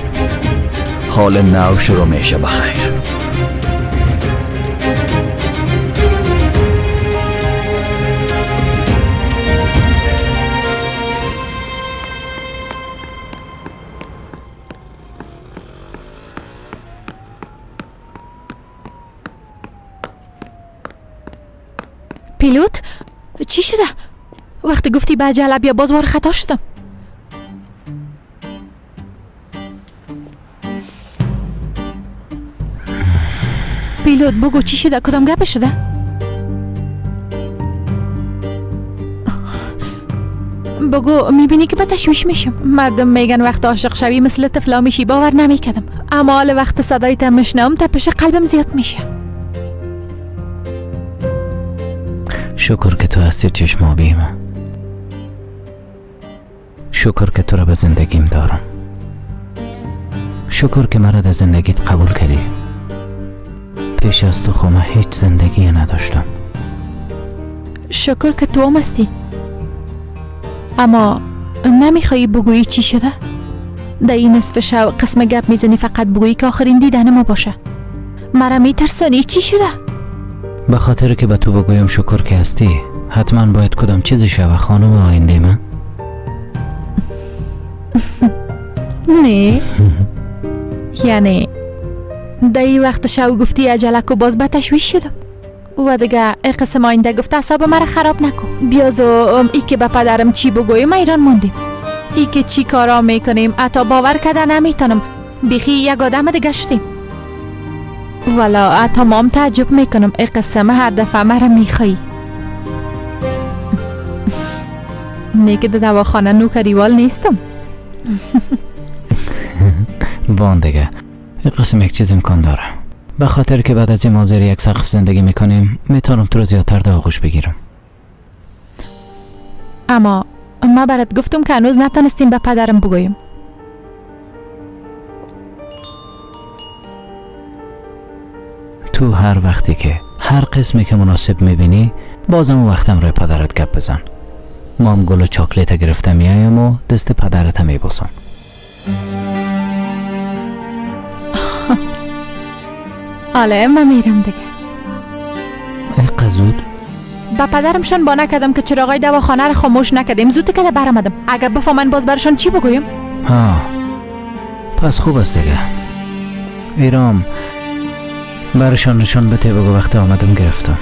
حال نو شروع میشه. بخیر. پیلوت چی شده؟ وقتی گفتی به عجله بیا باز وار خطا شدم. پیلوت بگو چی شده؟ کدام گپ شده؟ بگو. میبینی که به تشویش میشم. مردم میگن وقت عاشق شوی مثل طفلا میشی. باور نمیکردم، اما حال وقت صدایت میشنوم تپش قلبم زیاد میشه. شکر که تو هستی چشم آبی من. شکر که تو را به زندگیم دارم. شکر که مرا در زندگیت قبول کردی. پیش از تو خب من هیچ زندگی نداشتم. شکر که تو هم هستی. اما نمیخوایی بگویی چی شده؟ در این نصف شب قسم گپ میزنی فقط بگویی که آخرین دیدن ما باشه. مرا میترسانی. چی شده؟ به خاطر که به تو بگویم شکر که هستی، حتما باید کدام چیزی شوه خانم آینده من. نه یعنی در این وقت شو گفتی عجله کو، باز به تشویش شدم و دیگه ای قسم آینده گفت اعصاب مرا خراب نکن. بیاز و ای که به پدرم چی بگویم ایران موندیم. ای که چی کارا میکنیم حتی باور کرده نمیتونم. بیخی یک آدم دیگه شدیم. والا حتی مام تعجب میکنم. ای قسم هر دفعه مرا میخوایی. نه که در دواخانه نوکریوال نیستم. بان دیگه این قسم یک چیز امکان داره. به خاطر که بعد از این ما زیر یک سقف زندگی میکنیم میتونم تو رو زیادتر در آغوش بگیرم. اما ما برات گفتم که هنوز نتونستیم به پدرم بگوییم. تو هر وقتی که هر قسمی که مناسب میبینی بازم اون وقتم روی پدرت گپ بزن. مام گل و چاکلیت گرفته میایم و دست پدرت میبوسم. حالا من میرم دیگه. اینقدر زود؟ با پدرمشان با نکردم که چراغای دواخانه رو خاموش نکردیم، زود که برآمدم. اگر بفهمن باز برشان چی بگویم؟ ها پس خوب است دیگه. ایرام برشان نشان بده، بگو وقت آمدم گرفتم.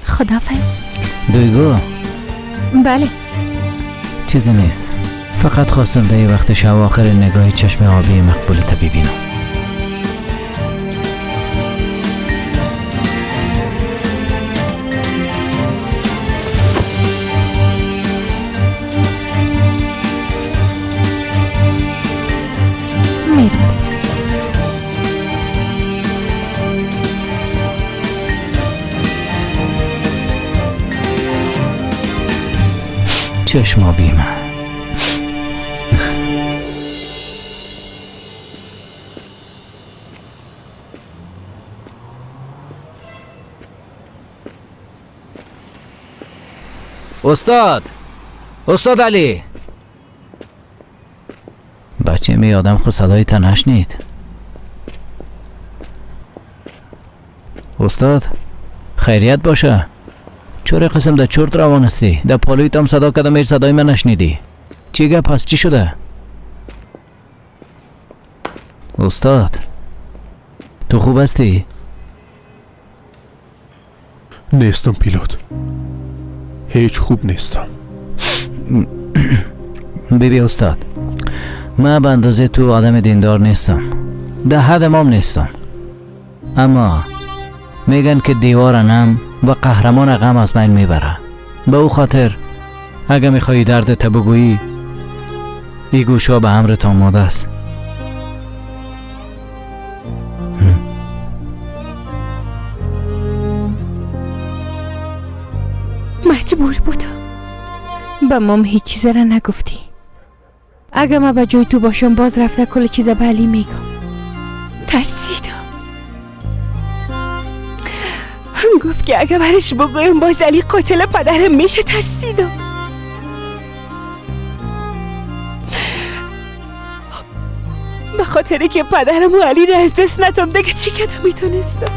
خدافظ. دویگو. بله. چیزی نیست، فقط خواستم در یه وقت شب آخر نگاه چشم آبی مقبولت ببینم. میرم. چشم آبی من. استاد، استاد علی. بچه می آدم خود صدای تن نشنید. استاد خیریت باشه. چرا قسم در چرت روان هستی؟ در پالوی تام صدا کردم، هیچ صدای من نشنیدی. چی گپ هست؟ چی شده؟ استاد تو خوب هستی؟ نیستم پیلوت، هیچ خوب نیستم. ببی استاد، من به اندازه تو آدم دیندار نیستم، در حد مام نیستم، اما میگن که دیوار نم و قهرمان غم از بین میبره. به او خاطر اگه میخوایی درد ته بگویی، ای گوشا به امرت آماده است. مجبور بودم. به مام هیچ چیز را نگفتی. اگه ما به جای تو باشم باز رفته کل چیز به علی میگم. ترسیدم. گفت که اگه برش بگویم باز علی قاتل پدرم میشه. ترسیدم. به خاطر که پدرم و علی را از دست ندم دیگه چی کردم میتونستم.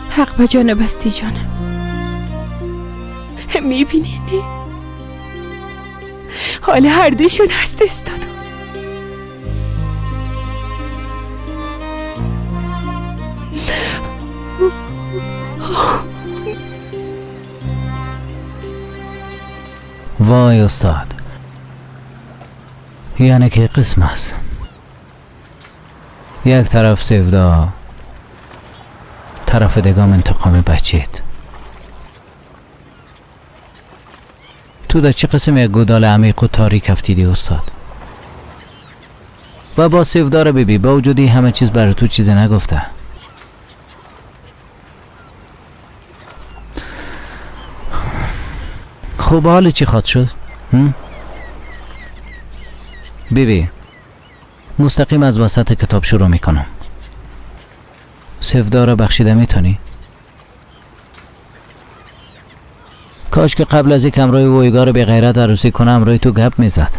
حق به جان بستی جانم. میبینی نه؟ حالا هر دوشون از دست دادم. وای استاد، یعنی که قسم است. یک طرف سیودا، طرف دیگه انتقام بچید. تو در چه قسم یک گودال عمیق و تاریک افتیدی استاد؟ و با سیودا رو ببی، با وجودی همه چیز برای تو چیزی نگفته. خب حال چی خواد شد؟ بیبی مستقیم از وسط کتاب شروع میکنم. سیودا را بخشیده میتونی؟ کاش که قبل از یک همراه ویگار به غیرت عروسی کنم همراه تو گپ میزد.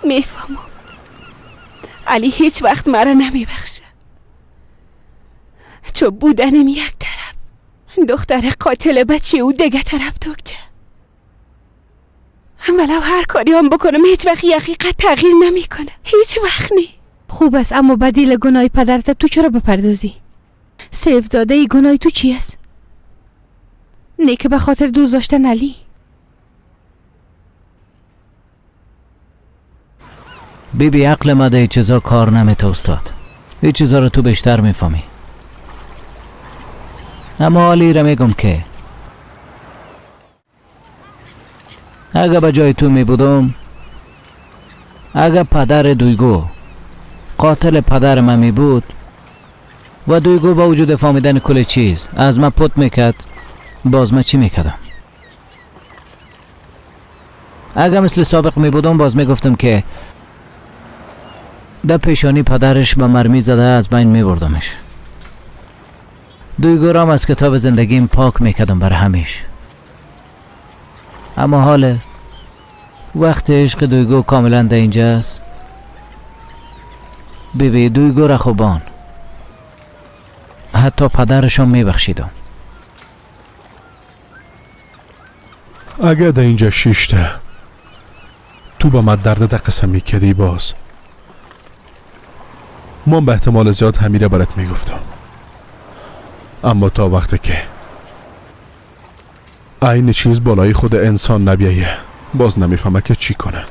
میفهمم علی هیچ وقت مرا نمیبخشه. چون بودنم یک طرف، دختر قاتل بچه او دیگه طرف توکچه. ولو هر کاری هم بکنم هیچ وقت حقیقت تغییر نمیکنه، هیچ وقت نی. خوب است، اما بدیل گناه پدرت تو چرا بپردازی؟ سیف داده ای گناه تو چی است؟ نه که به خاطر دوست داشتن علی. بی بی عقل ما ده چیزا کار نمیته استاد. این چیزا رو تو بیشتر میفهمی. اما حالی را میگم که اگه به جای تو می بودم، اگه پدر دویگو قاتل پدر من می بود و دویگو با وجود فهمیدن کل چیز از من پت میکرد، باز من چی میکردم؟ اگه مثل سابق می بودم باز میگفتم که در پیشانی پدرش به مرمی زده از بین می بردمش. دویگورام از کتاب زندگیم پاک میکردم برای همیش. اما حال وقت عشق دویگو کاملا در اینجاست. بیبی دویگو را خوبان حتی پدرشان میبخشیدم. اگه در اینجا شیشته تو با من درد قسم میکردی باز من به احتمال زیاد همیره برات میگفتم. اما تا وقتی که این چیز بالای خود انسان نبیایه باز نمیفهمه که چی کنه.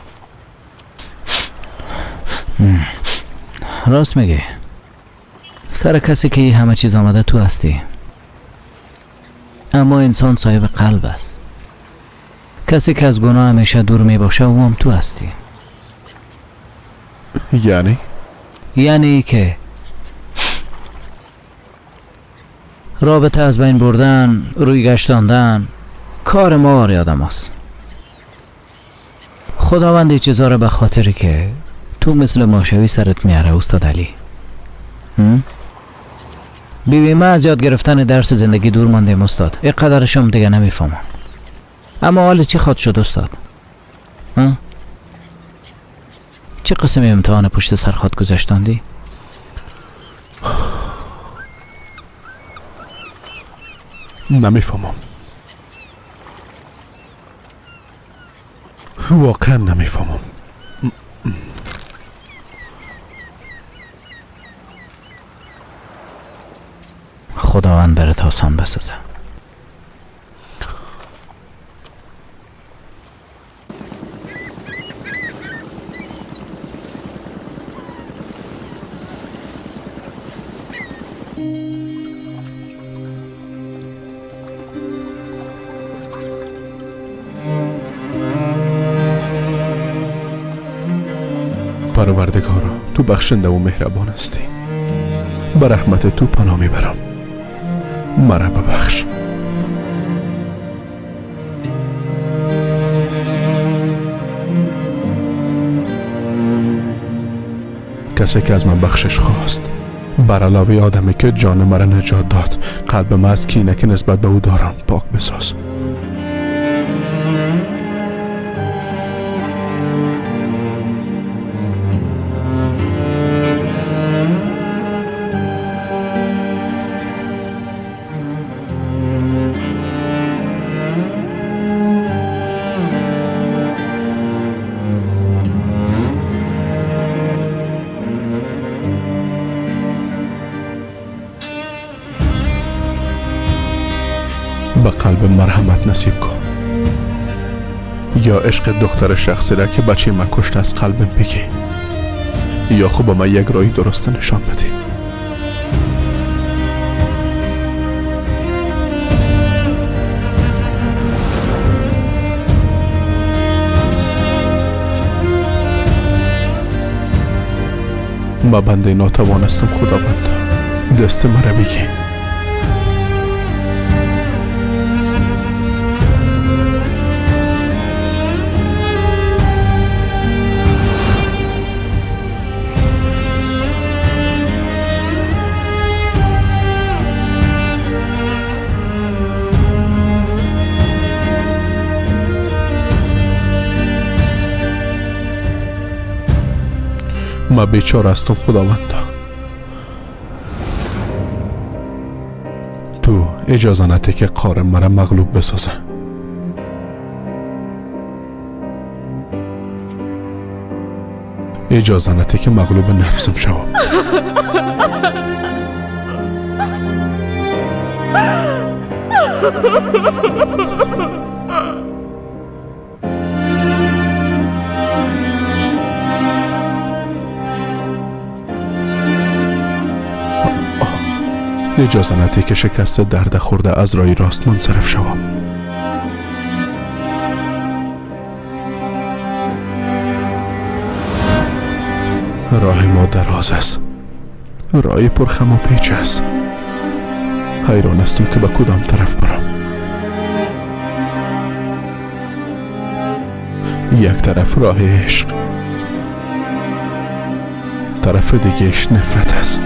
راست میگی. سر کسی که همه چیز آمده تو هستی. اما انسان صاحب قلب است. کسی که از گناه همیشه دور میباشه او هم تو هستی. یعنی؟ یعنی که رابطه از بین بردن، روی گشتاندن کار ما آری آدم هست. خداوند این چیزا رو به خاطر که تو مثل ماشوی سرت میاره استاد علی. بیبی من از یاد گرفتن درس زندگی دور ماندیم استاد. اینقدرشم دیگه نمیفهمم. اما حال چی خواد شد استاد؟ چه قسم امتحان پشت سر خواد گذاشتاندی؟ نمیفهمم، واقعا نمیفهمم. خداوند برات آسان بسازه. پروردگارا، تو بخشنده و مهربان هستی. به رحمت تو پناه میبرم، مرا ببخش. کسی که از من بخشش خواست، بر علاوه آدمی که جان مرا نجات داد، قلب من از کینه که نسبت به او دارم پاک بساز. به قلب مرحمت نصیب کن، یا عشق دختر شخصی را که بچه من کشت از قلبم بگی، یا خب به من یک راهی درست نشان بده. ما بنده ناتوان هستم خداوند، دست مرا بگی. ما بیچاره هستم خداوندا، تو اجازه نده که قارم مرا مغلوب بسازه. اجازه نده که مغلوب نفسم شوم. اجازه نده که شکست درد خورده از رای راست منصرف شوم. راه ما دراز است، راه پرخم و پیچ است. حیران هستم که به کدام طرف برم. یک طرف راه عشق، طرف دیگهش نفرت است.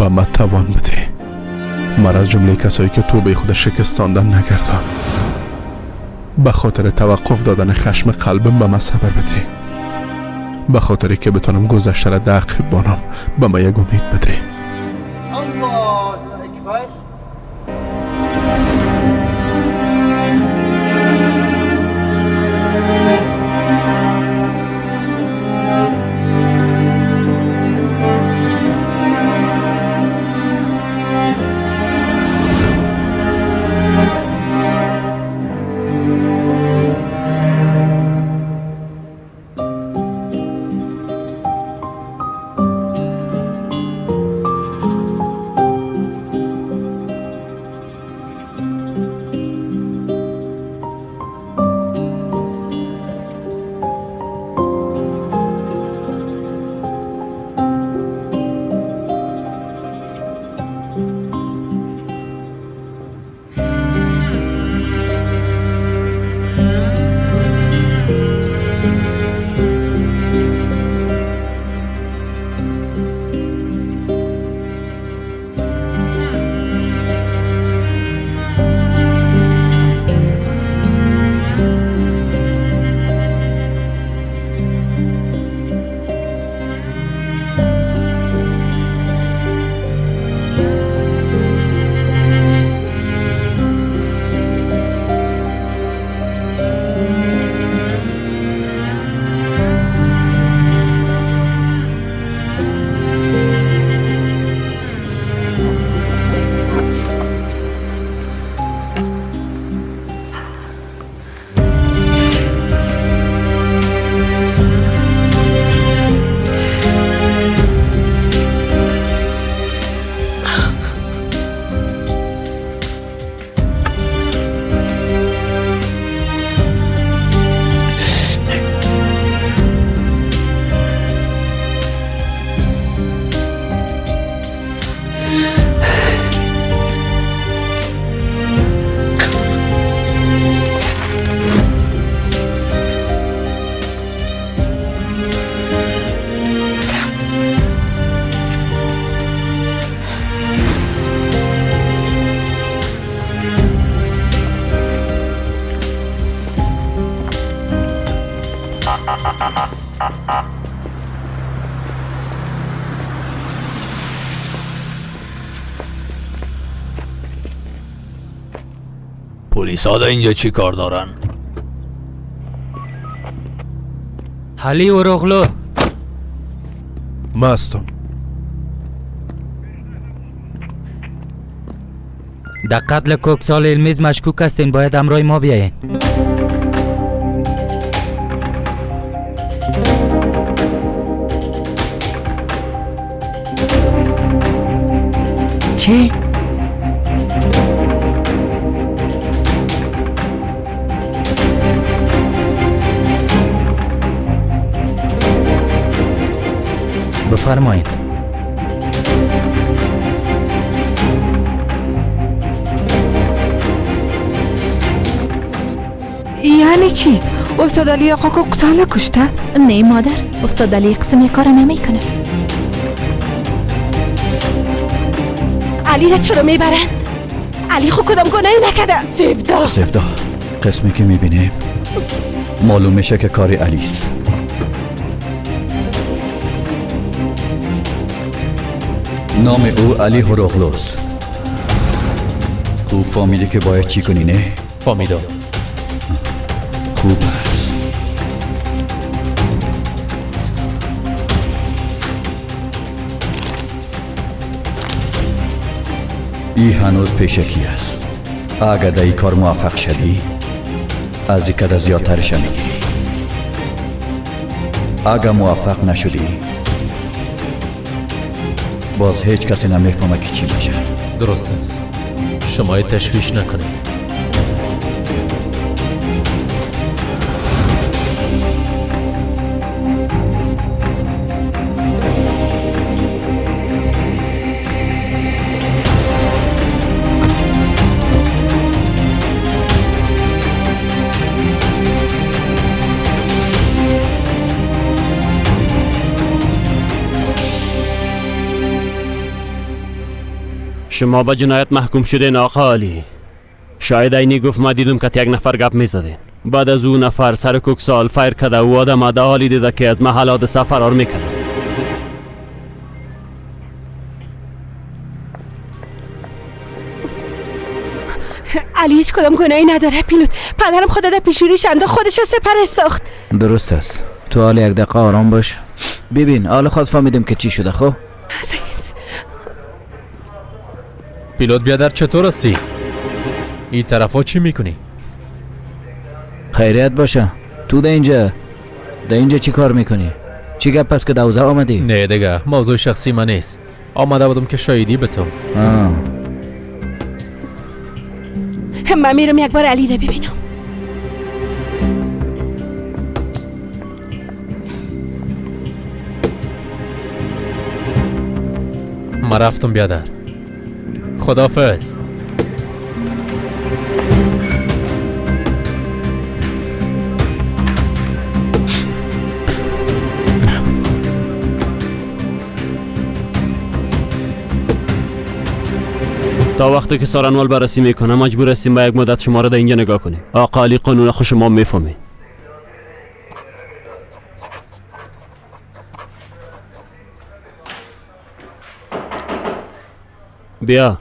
به من توان بده. مرا از جمله کسایی که توبه خود شکستاندن نگردان. به خاطر توقف دادن خشم قلبم به من صبر بده. به خاطر که بتانم گذشته را در عقب بانم به من یک امید بده. الله اکبر. پلیسا در اینجا چی کار دارن؟ علی اوروغلو. ما هستم. در قتل کوکسال المیز مشکوک هستین، باید همراه ما بیاین. چی؟ بفرمایید. یعنی چی؟ استاد علی آقا کوکسال کشته؟ نه مادر، استاد علی قسم یک کار نمیکنه. علی را چرا میبرن؟ علی خود کدام گناهی نکرده. سفدا سفدا قسمی که میبینیم معلوم میشه که کاری علی است. نام او علی هروغلوست. خوب فهمیده که باید چی کنی نه؟ فهمیدم. خوب است. ای هنوز پیشکی است. اگر در این کار موفق شدی از این کده زیادترش میگیری. اگر موفق نشدی باز هیچ کسی نمیفهمه که چی میشه. درست است. شما تشویش نکنید. شما به جنایت محکوم شدین آقا علی. شاید عینی گفت ما دیدم که یک نفر گپ میزدین. بعد از او نفر سر کوکسال فایر کرده و آدم ده حالی دیده که از محل حادثه فرار میکنه. علی هیچ کدام گناهی نداره پیلوت. پدرم خدا در پیشونیش انداخت، خودش سپرش ساخت. درست است. تو حال یک دقیقه آرام باش. ببین حال خود فهمیدیم که چی شده. خب پیلوت بیادر چطور هستی؟ این طرفا چی میکنی؟ خیریت باشه. تو ده اینجا چی کار میکنی؟ چی گپ پس که دوزه آمدی؟ نه دیگه موضوع شخصی من نیست. آمده بودم که شاهدی بتم. من میرم یک بار علی رو ببینم. من رفتم بیادر. خدافظ. تا وقتی که سارنوال بررسی میکنه مجبور هستیم با یک مدت شما را در اینجا نگاه کنیم. آقا علی قانون خوش ما میفهمه. بیا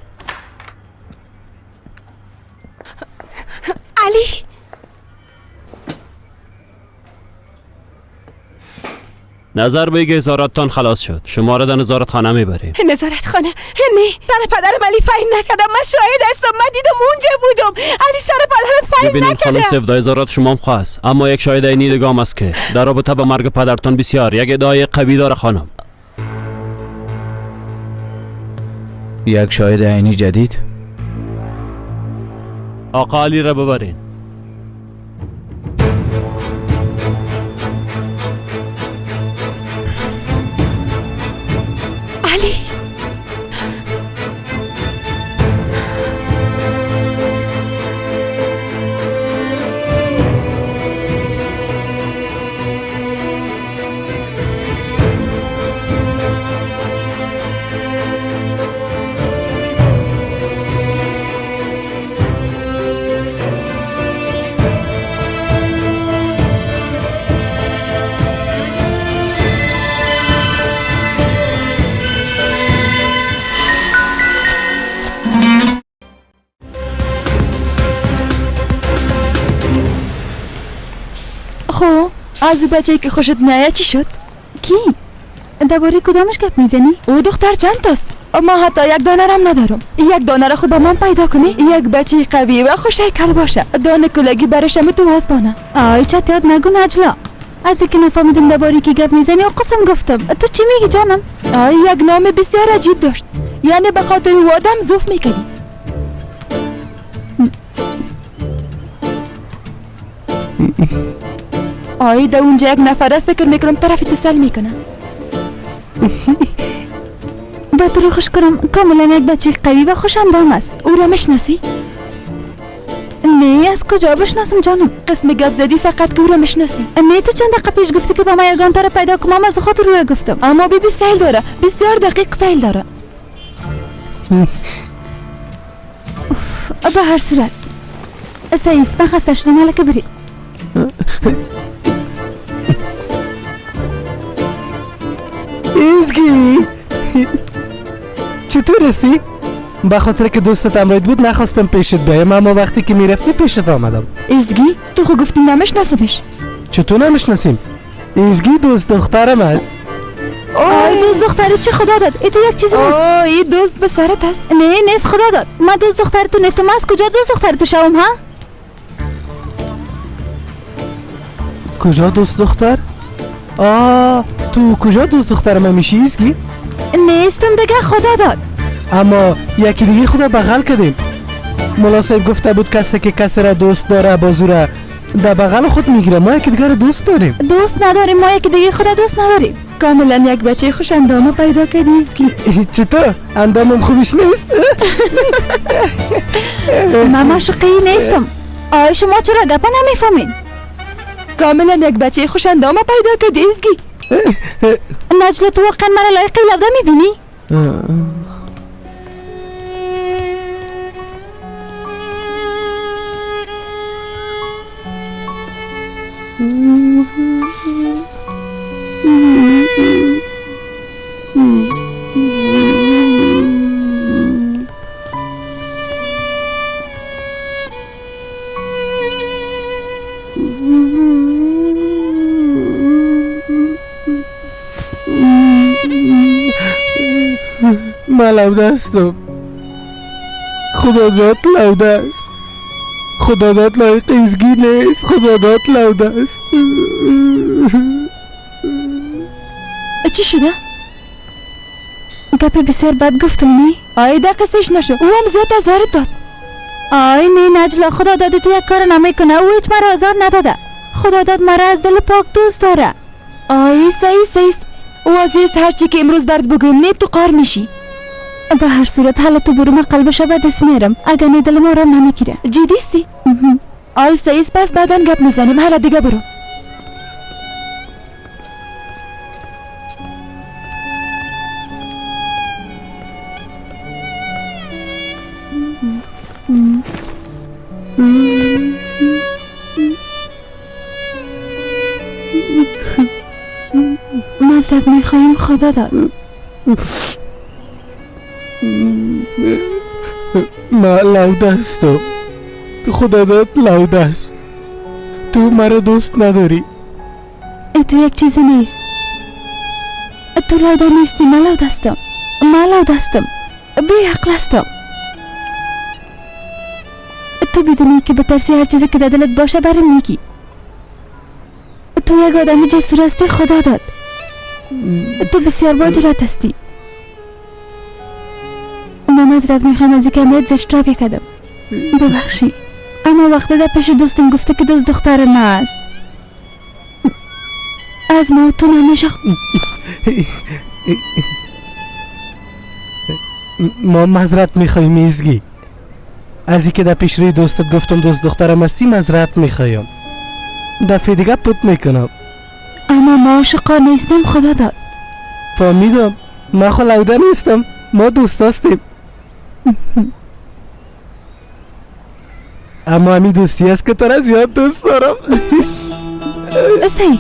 علی. نظر به اظهاراتتان خلاص شد. شما را در نظارت خانه میبریم. نظارت خانه؟ نه، سر پدرم علی فایر نکردم. من شاهد هستم، من دیدم، اونجا بودم. علی سر پدرم فایر نکرده. ببینید خانم سفدا، اظهارات شما هم خواست، اما یک شاهد عینی دیگه هم است که در رابطه با مرگ پدرتان بسیار یک ادعای قوی داره خانم. یک شاهد عینی جدید؟ آقا علی را ببرین. علی خب از او بچه که خوشت میآید چی شد؟ کی؟ درباره کدامش گپ میزنی؟ او دختر چند تاست؟ ما حتی یک دانه رم ندارم. یک دانه را خود به من پیدا کنی؟ یک بچه قوی و خوش هیکل باشه، دانه کلگی برش هم تو واسبانه. آی چت یاد نگو نجلا، از اینکه نفهمیدم درباره کی گپ میزنی و قسم گفتم. تو چی میگی جانم؟ آی یک نام بسیار عجیب داشت، یعنی به خاطر او آدم زوف میکردی. آی در اونجا یک نفر است، فکر میکنم طرف تو سل میکنه. به تو رو خوش کنم، کاملا یک بچه قوی و خوش اندام است. او را میشناسی؟ نه، از کجا بشناسم جانم؟ قسم گپ زدی فقط که او را میشناسی. نه، تو چند دقیقه پیش گفتی که با ما یگان را پیدا کنم، از خاطر او را گفتم. اما بیبی سیل داره، بسیار دقیق سیل داره. به هر صورت سعیس من خسته شدم، حالا که بری. ایزگی چطور هستی؟ به خاطر که دوستت امراید بود نخواستم پیشت بیایم، اما وقتی که میرفتی پیشت آمدم. ایزگی تو خو گفتی نمیشناسمش. چطور نمیشناسیم؟ ایزگی دوست دخترم است. آی دوست دختری چه خدا داد؟ ای تو یک چیز نیست. آی دوست به سرت است. نه نیست خدا داد، من دوست دختر تو نیستم. از کجا دوست دختر تو شوم ها؟ کجا دوست دختر؟ آه تو کجا دوست دختر من میشی ایزگی؟ نیستم دیگه خدا داد. اما یکی دیگه خدا بغل کردیم. ملا صاحب گفته بود کسی که کسی را دوست داره بازو را در بغل خود میگیره. ما یکی دیگه را دوست داریم. دوست نداریم، ما یکی دیگه خدا دوست نداریم. کاملا یک بچه خوش اندامه پیدا کردی ایزگی. چطور؟ اندامم خوبش نیست؟ من معشوقه نیستم. آیا شما چرا گپا نمیفهمین؟ کاملا یک بچه خوش اندامه پیدا کردی ایزگی. نجلا تو واقعا مرا لایق لوده میبینی؟ من لوده هستم. خداداد لوده است. خداداد لایق ایزگی نیست. خداداد لوده است. چی شده؟ گپ بسیار بد گفتم نی؟ آی ده قصهش نشو، او هم زیاد آزارت داد. آی نه نجلا، خداداد تو یک کار نمیکنه. او هیچ مرا آزار نداده. خداداد مرا از دل پاک دوست داره. آی صحیح صحیح واضح است. هرچی که امروز برات بگویم نه تو قار میشی. به هر صورت حالا تو برو، من قلبش به دست میرم. اگر نه دلم آرام نمیگیره. جدی استی؟ آی صحیح است، پس بعدا گپ میزنیم. حالا دیگه برو. معذرت میخواهیم خدا داد. من لوده هستم. خداداد لوده است. تو مرا دوست نداری. ای تو یک چیزی نیست. تو لوده نیستی، من لوده هستم. من لوده هستم. بی عقل هستم. تو بدونی که بترسی هر چیزی که در دلت باشه برم میگی. تو یک آدم جسور هستی خدا داد. تو بسیار با جرأت هستی. من معذرت میخوام از اینکه امروز زشت را کردم. ببخشی. اما وقتی در پیش دوستم گفته که دوست دختر ما است. از ما تو نمیشه. ما معذرت میخوایم ایزگی. از اینکه در پیش روی دوستت گفتم دوست دخترم هستی معذرت میخوایم. دفعه دیگه پت میکنم. اما ما عاشقا نیستیم خدا داد. فهمیدم. من خو لوده نیستم. ما دوست هستیم. اما همی دوستی است که تو را زیاد دوست دارم. صحیح.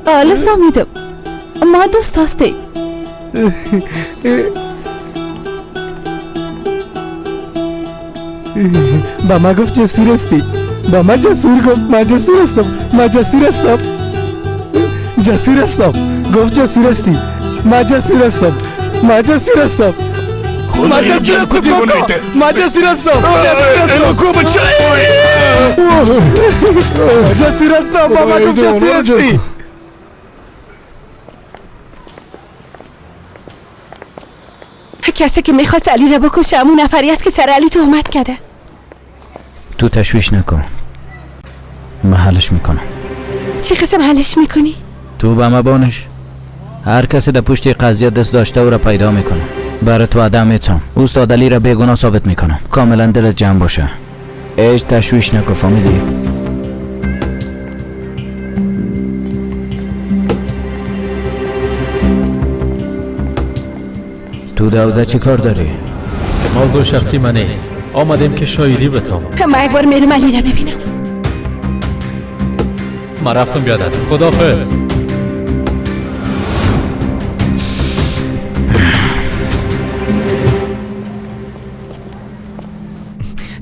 حالا فهمیدم. ما دوست هستیم. با ما گفت جسور هستی. با ما جسور گفت. ما جسور هستم. ما جسور هستم. جسور هستم. گفت جسور هستی. ما جسور هستم. ما جسور هستم. ما جسور هستم. ما جسور هستم. جسور هستم. با ما گفت جسور هستی. کسی که میخواست علی را بکشه همون نفری است که سر علی تهمت کرده. تو تشویش نکن، من حلش میکنم. چه قسم حلش میکنی؟ تو به ما بانش. هر کسی در پشت قضیه دست داشته او را پیدا میکنم. برات وعده میتم استاد علی را بیگناه ثابت میکنم. کاملا دلت جمع باشه. هیچ تشویش نکن، فهمیدی؟ تو دوزه چی کار داری؟ موضوع شخصی من نیست. آمدیم که شاهدی بتام. من یک بار میرم علی را ببینم. من رفتم بیادر. خداحافظ.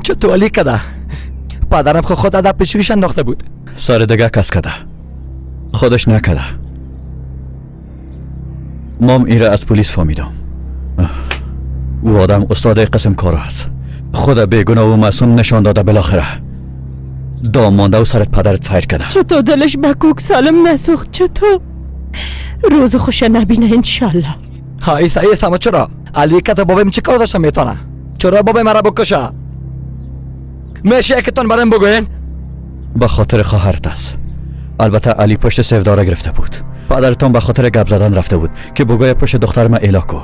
چطور علی کده؟ پدرم خود ادب پیشویش انداخته بود. سر دیگه کس کده، خودش نکده. مام ایره از پلیس فهمیدم. او آدم استاد قسم کار است. خود بیگناه و معصوم نشان داده. بالاخره دام مانده و سرت پدرت فیر کرده. چطور دلش به کوک سالم نسوخت؟ چطور روز خوش نبینه انشالله. های صحیح سما. چرا علی کته بابام چه کار داشته میتونه؟ چرا بابای مرا بکشه؟ میشه یکتان برام بگوین؟ به خاطر خواهرت است. البته علی پشت سیفداره گرفته بود. پدرتان به خاطر گپ زدن رفته بود که بگوی پشت دختر ما اعلا کو.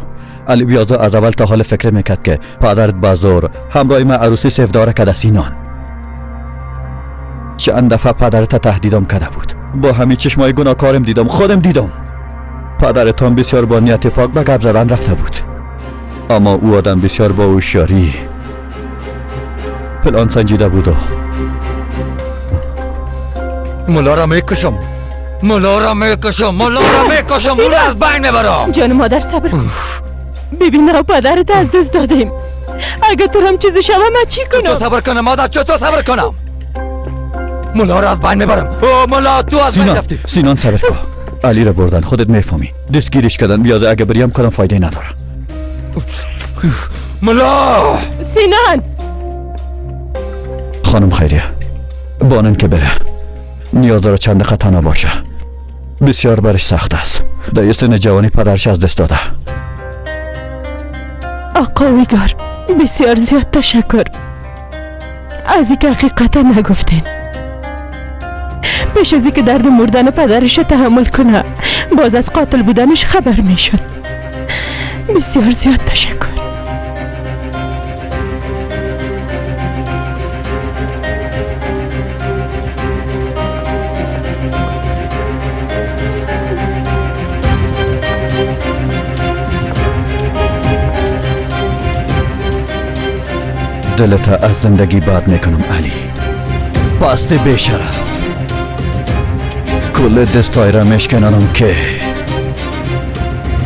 علی بیازو از اول تا حال فکر میکرد که پدرت به زور همراه ما عروسی سیفداره کده سینان. چند دفعه پدرت تهدیدم کرده بود. با همین چشمای گناهکارم دیدم، خودم دیدم. پدرتان بسیار با نیت پاک به گپ زدن رفته بود، اما او آدم بسیار با هوشیاری پلان سنجیده بود. ملا را میکشم، ملا را میکشم، ملا را میکشم، او را از بین میبرم. جان مادر صبر کن. ببین نو پدرت از دست دادیم. اگه تو هم چیزی شوه من چی کنم؟ چطور صبر کنم مادر؟ چطور صبر کنم؟ ملا را از بین میبرم. او ملا تو از بین رفتی. سینان صبر کن. علی را بردن، خودت میفهمی. دستگیرش کردن. بیازه اگه بریم کدام فایده نداره. ملا سینان. خانم خیریه بانن که بره، نیاز داره چند دقیقه تنها باشه. بسیار برش سخت است. در سن جوانی پدرش از دست داده. آقا ویگار بسیار زیاد تشکر از اینکه حقیقتا نگفتین. پیش از اینکه درد مردن پدرش تحمل کنه باز از قاتل بودنش خبر میشد. بسیار زیاد تشکر. دلت از زندگی بد میکنم علی. پست بیشرف. کل دستای را میشکننم که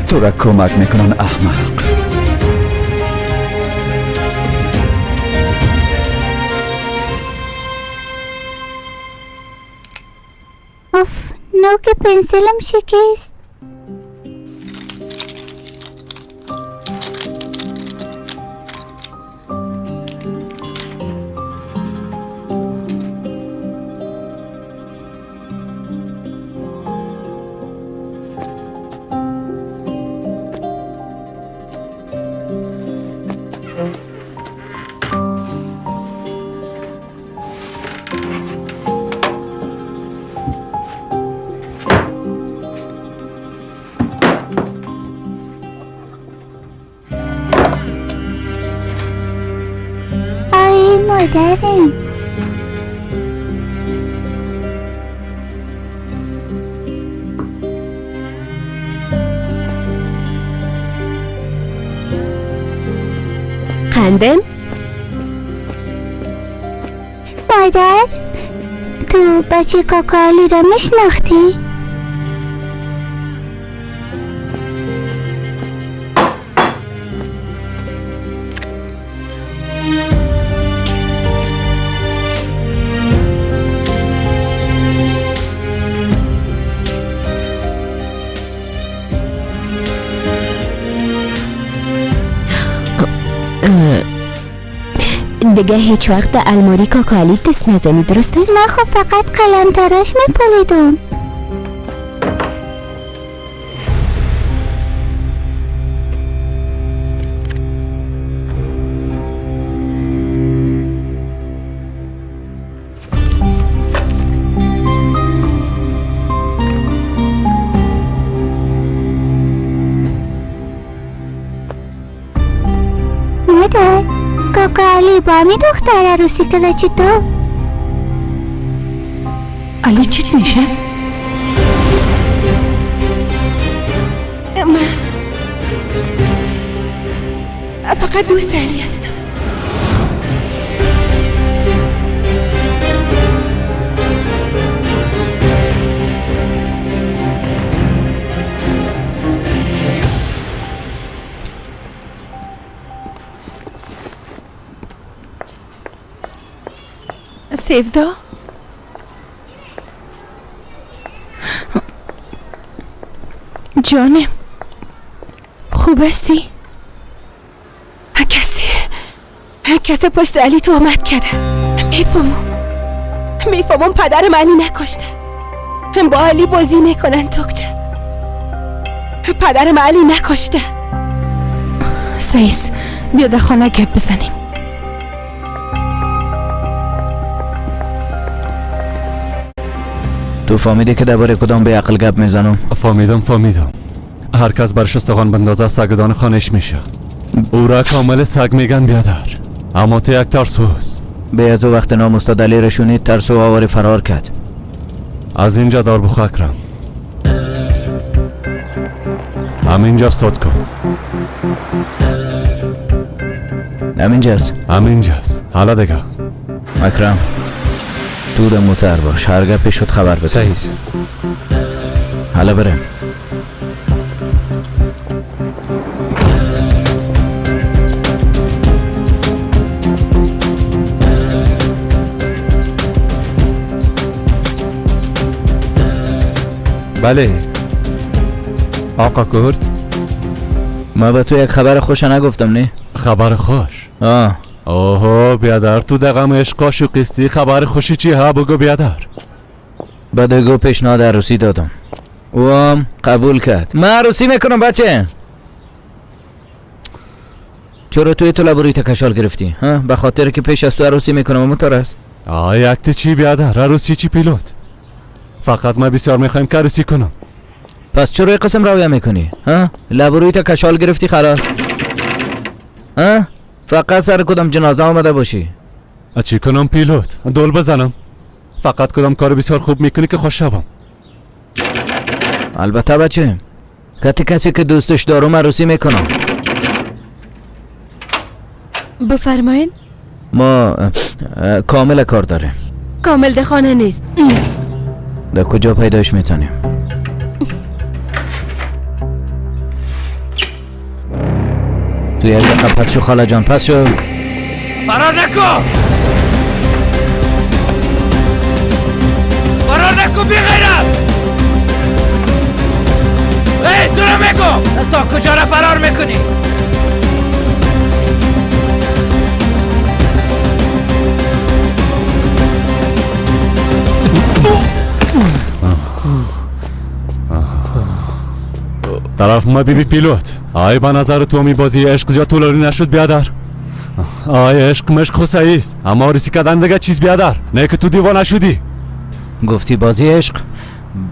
تو را کمک میکنن احمق. اف، نوک پنسلم شکست. مادرم قندم. مادر تو بچه کاکا علی را میشناختی؟ دیگه هیچ وقت در الماری کاکا علی دست نزنی، درست است؟ من خب فقط قلم تراش میپالیدم. مادر کاکا علی با همی دختر عروسی کرده چطور؟ علی چیت میشه؟ من فقط دوست علی هستم. سیفدا جانم خوب هستی؟ کسی پشت علی تهمت کرده. میفهمم پدرم علی نکشته. با علی بازی میکنن دکتر. پدرم علی نکشته. سیس بیا در خانه گپ بزنیم. تو فهمیدی که درباره کدام به عقل گپ میزنم؟ فهمیدم. هر کس برش استخوان بندازه سگدان خانش میشه. او را کامل سگ میگن بیادر، اما تو یک ترسوست. به از او وقت نام استاد علی رشونید ترسو آواری فرار کرد. از اینجا دار بخو اکرم. همینجا استاد کن. همینجاست. همینجاست. حالا دیگه اکرم تو در موتر باش، هر گپی شد خبر بده. صحیح. حالا بریم. بله آقا کرد، ما به تو یک خبر خوش نگفتم نه؟ خبر خوش؟ آه. اوه بیادر، تو دقم عشق و قسطی خبر خوشی چی ها؟ بگو بیادر. به دگو پیشنهاد عروسی دادم، او هم قبول کرد. من عروسی میکنم بچه. چرا توی تو لبروی تکشال گرفتی؟ ها؟ به خاطر که پیش از تو عروسی میکنم اما تو راست. آه یکت چی بیادر؟ عروسی چی پیلوت؟ فقط ما بسیار میخوایم که عروسی کنم. پس چرا یه قسم رویه میکنی؟ ها؟ لبروی تکشال گرفتی خلاص. ها؟ فقط سر کدام جنازه آمده باشی. چی کنم پیلوت؟ دول بزنم؟ فقط کدام کار بسیار خوب میکنی که خوش شوم. البته بچه، کسی که دوستش دارم عروسی میکنم. بفرمایین. ما کامل کار داریم. کامل در خانه نیست. در کجا پیداش میتونیم؟ تو یک دقیقه پس شو خاله جان، پس شو. فرار نکن، فرار نکن بی غیرت. ای تو رو میگم تا کجا را فرار میکنی؟ طرف ما بی بی پیلوت، آی به نظر تو می بازی عشق زیاد طولانی نشد بیادر؟ آی عشق مشق خو است، اما عروسی کردن دیگه چیز بیادر، نه که تو دیوانه شدی. گفتی بازی عشق؟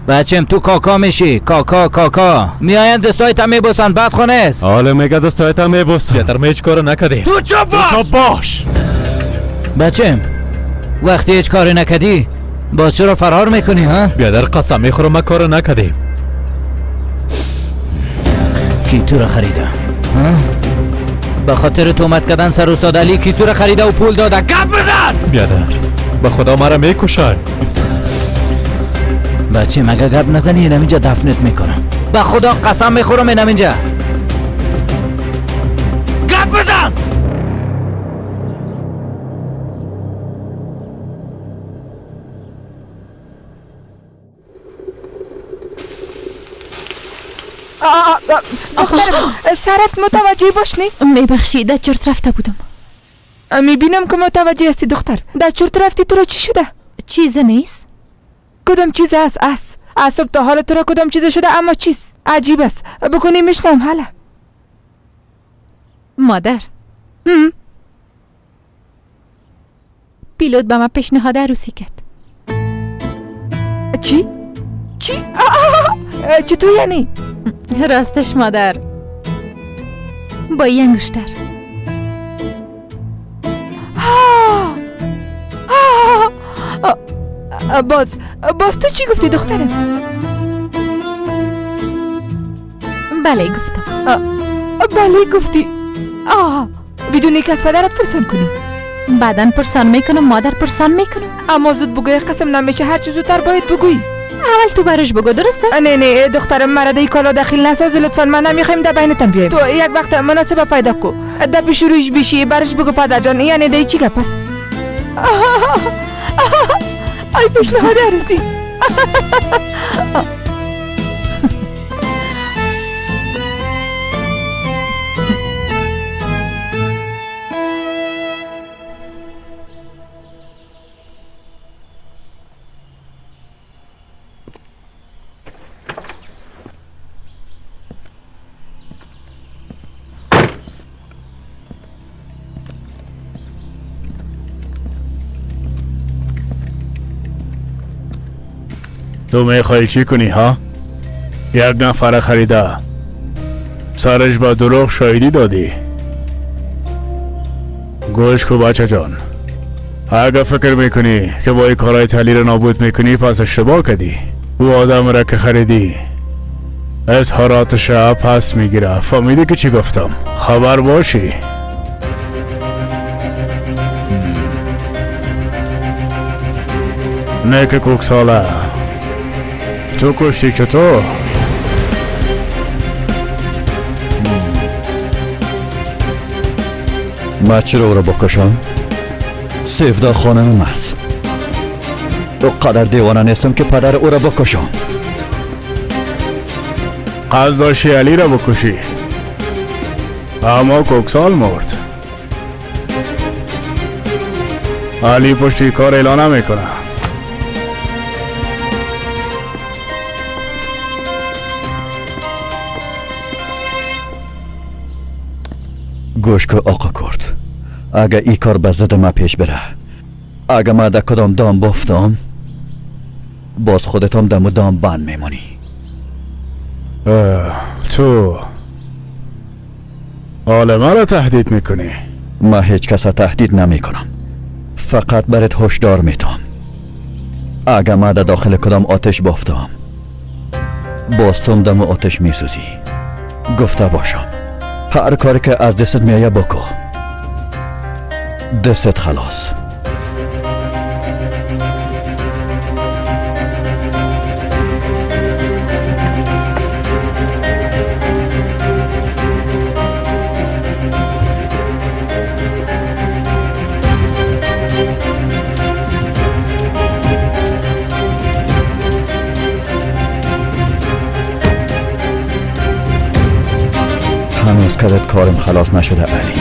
بچم تو کاکا میشی، کاکا کاکا میاین دستایت هم میبوسن بعد خونه است. حالا میگه دستایت هم میبوسن. بیادر ما هیچ کارو نکردیم. تو چپ باش، تو چپ باش. بچم وقتی هیچ کاری نکردی باز چرا فرار میکنی ها؟ بیادر قسم میخورم ما کارو نکردیم. کی تو را خریده؟ ها؟ به خاطر تهمت کردن سر استاد علی کی تو را خریده و پول داده؟ گپ بزن! بیادر به خدا مرا میکشن. بچه مگه گپ نزنی اینم اینجا دفنت میکنم. به خدا قسم میخورم اینم اینجا. گپ بزن! دخترم سرفت متوجه باش. نی میبخشی در چرت رفته بودم. میبینم که متوجه هستی دختر. در چرت رفتی تو را چی شده؟ چیز نیست. کدام چیز است؟ است اصاب تا حال تو را کدام چیز شده؟ اما چیز عجیب است. بکنی میشنم حالا. مادر پیلوت به من پیشنهاد عروسی کرد. چی؟ چی؟ چطور یعنی؟ راستش مادر با این انگشتر. باز تو چی گفتی دخترم؟ بله گفتم. بله گفتی؟ بدون که از پدرت پرسان کنی؟ بعدا پرسان میکنم مادر، پرسان میکنم. اما زود بگوی قسم نمیشه، هر چه زودتر باید بگویی. اول تو برش بگو درست است؟ نه نه دخترم مرا در کالا دخیل نساز لطفا. من نمیخوایم در بینتان بیایم. تو یک وقت مناسب پیدا کو، در پیش رویش بشی برش بگو پدر جان یعنی دی چی گپ است؟ ای پیشنهاد عروسی. تو میخوای چی کنی ها؟ یک نفر خریده سرش با دروغ شاهدی دادی. گوش کو بچه جان، اگه فکر میکنی که با این کارهای تلی رو نابود میکنی پس اشتباه کردی. او آدم را که خریدی اظهاراتش پس میگیره. فهمیدی که چی گفتم؟ خبر باشی. نه که کوکساله تو کشتی چطور؟ من چرا او را بکشم؟ سیفدا خانمم است. او قدر دیوانه نیستم که پدر او را بکشم. قصد داشتی علی را بکشی، اما کوکسال مرد. علی پشتی کار اعلان نمیکنه. گوش که آقا کرد، اگه ای کار به ضد ما پیش بره، اگه ما در کدام دام بافتم، باز خودتم دم و دام بند میمونی. تو حال ما را تهدید میکنی؟ ما هیچ کس را تهدید نمیکنم، فقط برات هشدار میتم. اگه ما در داخل کدام آتش بافتم، باز تم دم و آتش میسوزی. گفته باشم هر کاری که از دستت میایه بکو، دستت خلاص. هنوز کدت کارم خلاص نشده علی.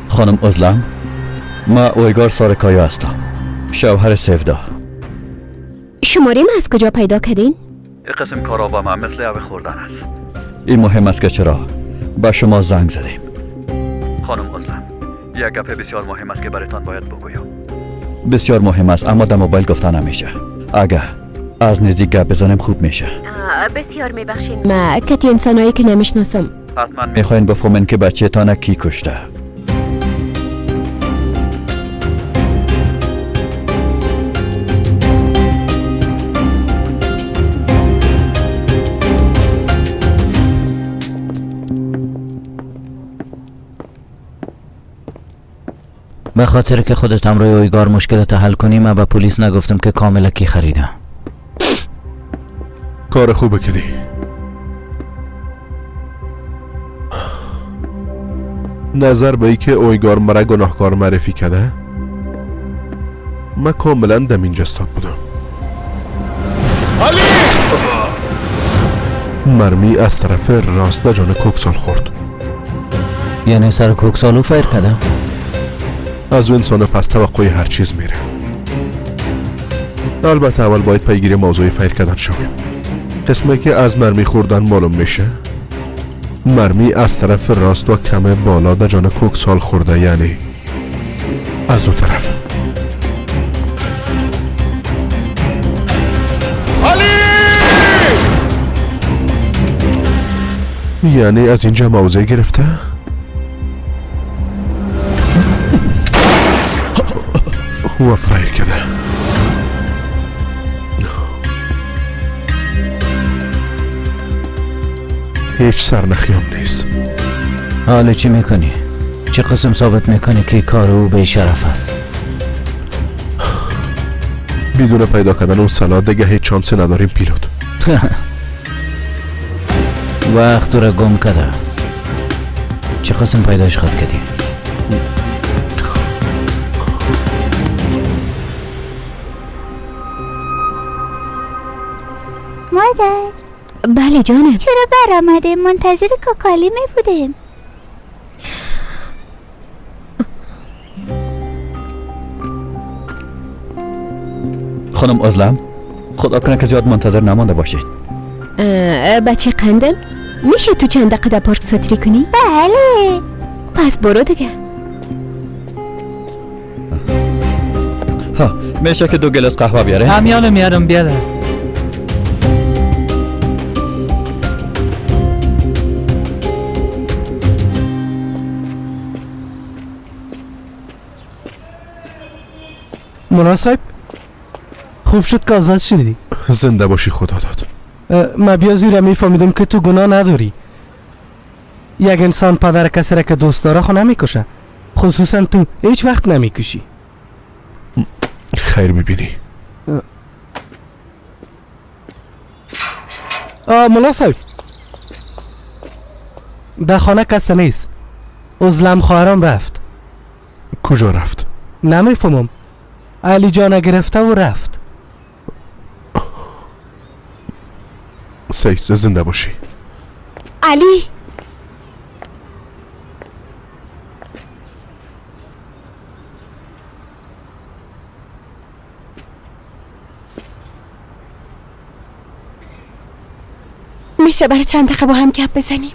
خانم ازلم، ما اویگار سارکایا هستم، شوهر سفدا. شماره ما از کجا پیدا کردین؟ این قسم کارا با من مثل او خوردن است. این مهم است که چرا به شما زنگ زدیم. خانم ازلم، یک گپ بسیار مهم است که برایتان باید بگویم. بسیار مهم است، اما در موبایل گفته نمیشه. اگه از نزدیک گپ بزنیم خوب میشه. بسیار میبخشین، ما کتی انسانایی که نمیشناسم. حتما میخواین بفهمین که بچه تان کی کشته. به خاطر که خودت همراه اویگار مشکلت حل کنی، من به پلیس نگفتم که کاملا کی خریده. کار خوبه کردی. نظر به ای که اویگار مرا گناهکار معرفی کرده، من کاملا دم اینجا استاد بودم. علی! مرمی از طرف راست جان کوکسال خورد. یعنی سر کوکسالو فیر کرده؟ از اون انسان پس توقع هر چیز میره. البته اول باید پیگیر موضوع فیر کردن شویم. قسمه که از مرمی خوردن معلوم میشه، مرمی از طرف راست و کم بالا در جان کوکسال خورده، یعنی از اون طرف. علی! یعنی از اینجا موضع گرفته؟ و فیر کرده. هیچ سرنخیام نیست. حالا چی میکنی؟ چه قسم ثابت میکنی که کار او به شرف است؟ بدون پیدا کردن اون سلاح دیگه هیچ چانسی نداریم پیلوت. وقت رو گم کرده. چه قسم پیداش خواد کردی؟ مادر. بله جانم. چرا برآمده؟ منتظر کاکالی می بودیم. خانم ازلم، خدا کنه که زیاد منتظر نمانده باشین. بچه قندل، میشه تو چند دقیقه در پارک ساتری کنی؟ بله. پس برو دیگه. ها، میشه که 2 گلاس قهوه بیاره؟ همیانو میارم بیاره. مولا صاحب، خوب شد که آزاد شدی. زنده باشی خدا داد. ما بیا زیرا میفهمیدم که تو گناه نداری. یک انسان پدر کسی را که دوست داره خو نمیکشه، خصوصا تو هیچ وقت نمیکشی. خیر میبینی. ملا صاحب، در خانه کسی نیست. عزلم خواهرم رفت. کجا رفت؟ نمیفهمم. علی جان گرفته و رفت. سیس زنده باشی. علی، میشه برای چند دقیقه با هم گپ بزنیم؟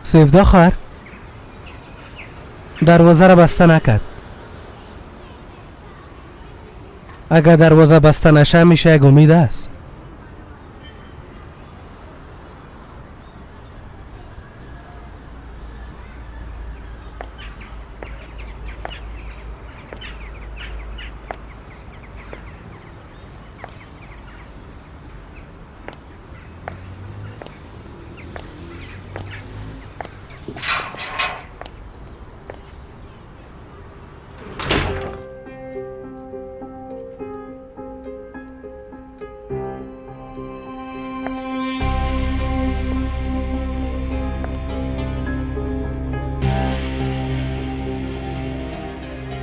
سیفدا خواهر دروازه را بسته نکرد. اگر دروازه بسته نشه میشه یک امید است.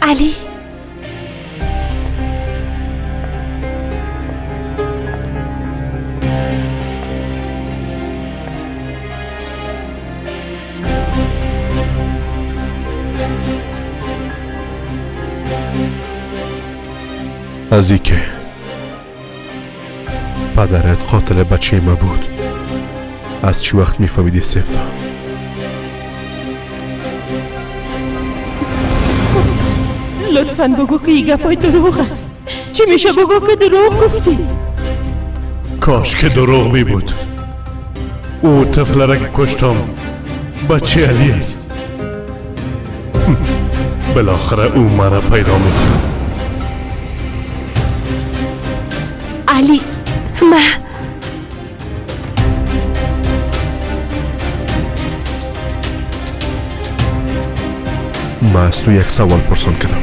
علی، از اینکه پدرت قاتل بچه ما بود از چی وقت میفهمیدی سفتا؟ لطفاً بگو که این گپای دروغ است. چی میشه بگو که دروغ گفتی؟ کاش که دروغ می بود. او طفل را که کشتم بچه علی است. بالاخره او مرا پیدا میکنه. علی، من از تو یک سوال پرسان کردم.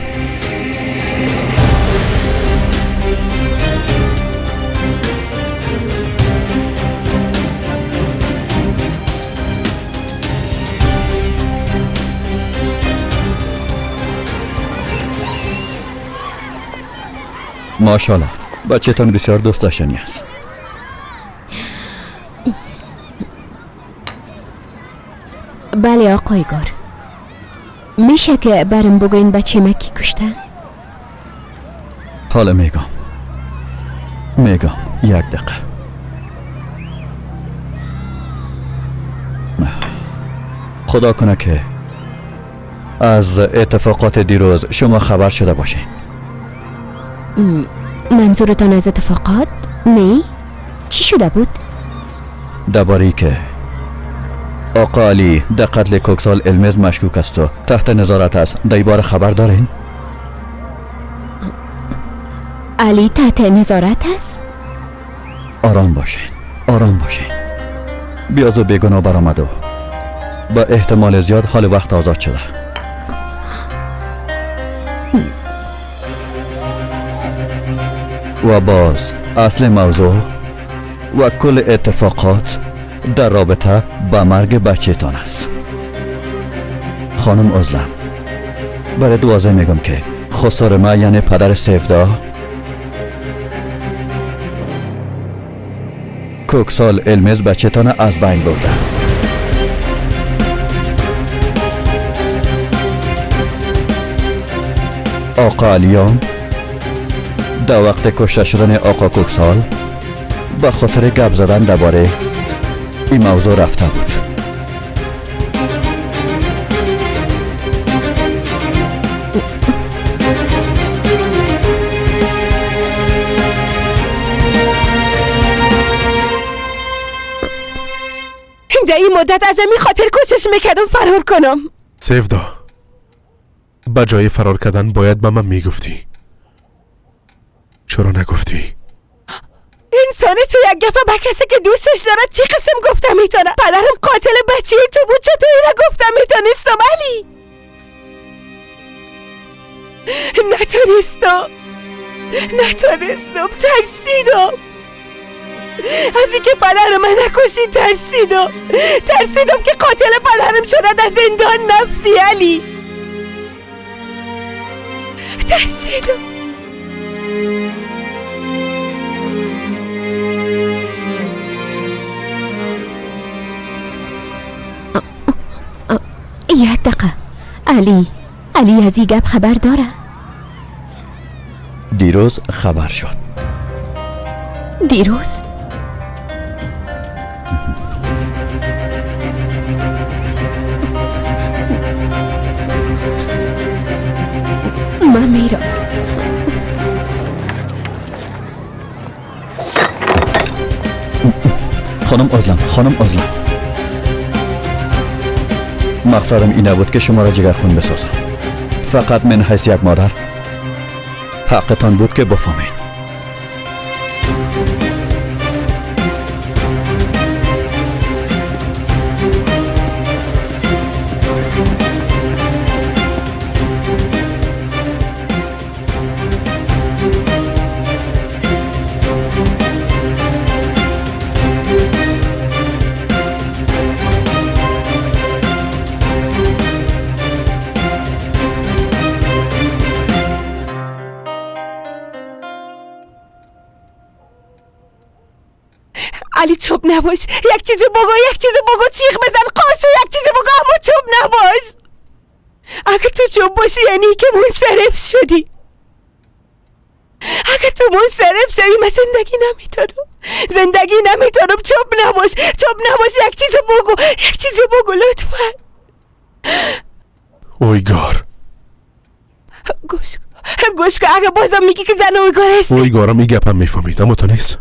ماشاءالله بچه‌تان بسیار دوست داشتنی است. بله آقای گار، میشه که برم بگوین بچه ما کی کشته؟ حالا میگم یک دقیقه. خدا کنه که از اتفاقات دیروز شما خبر شده باشین. منظورتان از اتفاقات؟ نه؟ چی شده بود؟ درباره که آقا علی در قتل کوکسال المز مشکوک است و تحت نظارت است، در باره خبر دارین؟ علی تحت نظارت است؟ آرام باشین، آرام باشین. بیاز و بیگناه برآمد و با احتمال زیاد حال وقت آزاد شده. و باز اصل موضوع و کل اتفاقات در رابطه با مرگ بچه تان است. خانم ازلم، برای دوازه میگم که خسر ما یعنی پدر سیفدا کوکسال المز بچه تان از بین برده. آقا علیان در وقت کشته شدن آقا کوکسال به خاطر گپ زدن درباره این موضوع رفته بود. در این مدت از این خاطر کوشش میکردم فرار کنم. سیودا، به جای فرار کردن باید به من میگفتی. چرا نگفتی؟ انسان تو یک گپه به کسی که دوستش داره چی قسم گفته میتونه؟ پدرم قاتل بچه تو بود، چطور اینو گفته میتونستم علی؟ نتونستم، ترسیدم از اینکه پدر من نکشی. ترسیدم که قاتل پدرم شده از زندان نفتی علی. ترسیدم. یک دقیقه علی از این گپ خبر داره؟ دیروز خبر شد. دیروز؟ من میرم. خانم ازلم، مقصدم این نبود که شما را جگرخون بسازم. فقط من حیث یک مادر حقتان بود که بفهمین. علی چوب نباش، یک چیزی بگو، چیخ بزن، قارچو، یک چیزی بگو، اما چوب نباش. اگه تو چوب باشی یعنی که منصرف شدی. اگه تو منصرف شدی من زندگی نمیتونم. چوب نباش، یک چیزی بگو لطفا. اویگار گوش کن، اگه بازم میگی که زن اویگار هست، اویگارم این گپم میفهمید اما تو نیست.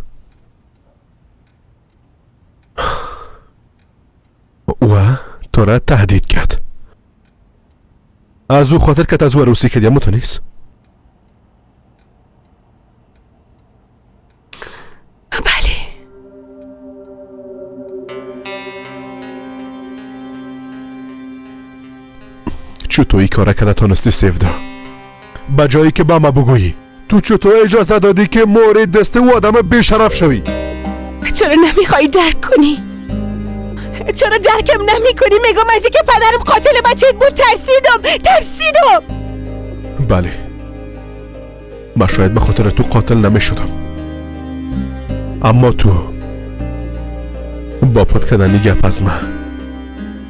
او تو را تهدید کرد، از او خاطر که از او عروسی کردی اما تو نیست. بله چطور این کار کرده تانستی سیودا؟ به جایی که به ما بگویی تو چطور اجازه دادی که مورد دست او آدم بیشرف شوی؟ چرا نمیخوای درک کنی؟ چرا درکم نمی کنی؟ میگم از اینکه پدرم قاتل بچهت بود ترسیدم. بله، من شاید به خاطر تو قاتل نمی شدم، اما تو با پد کردن گپ از من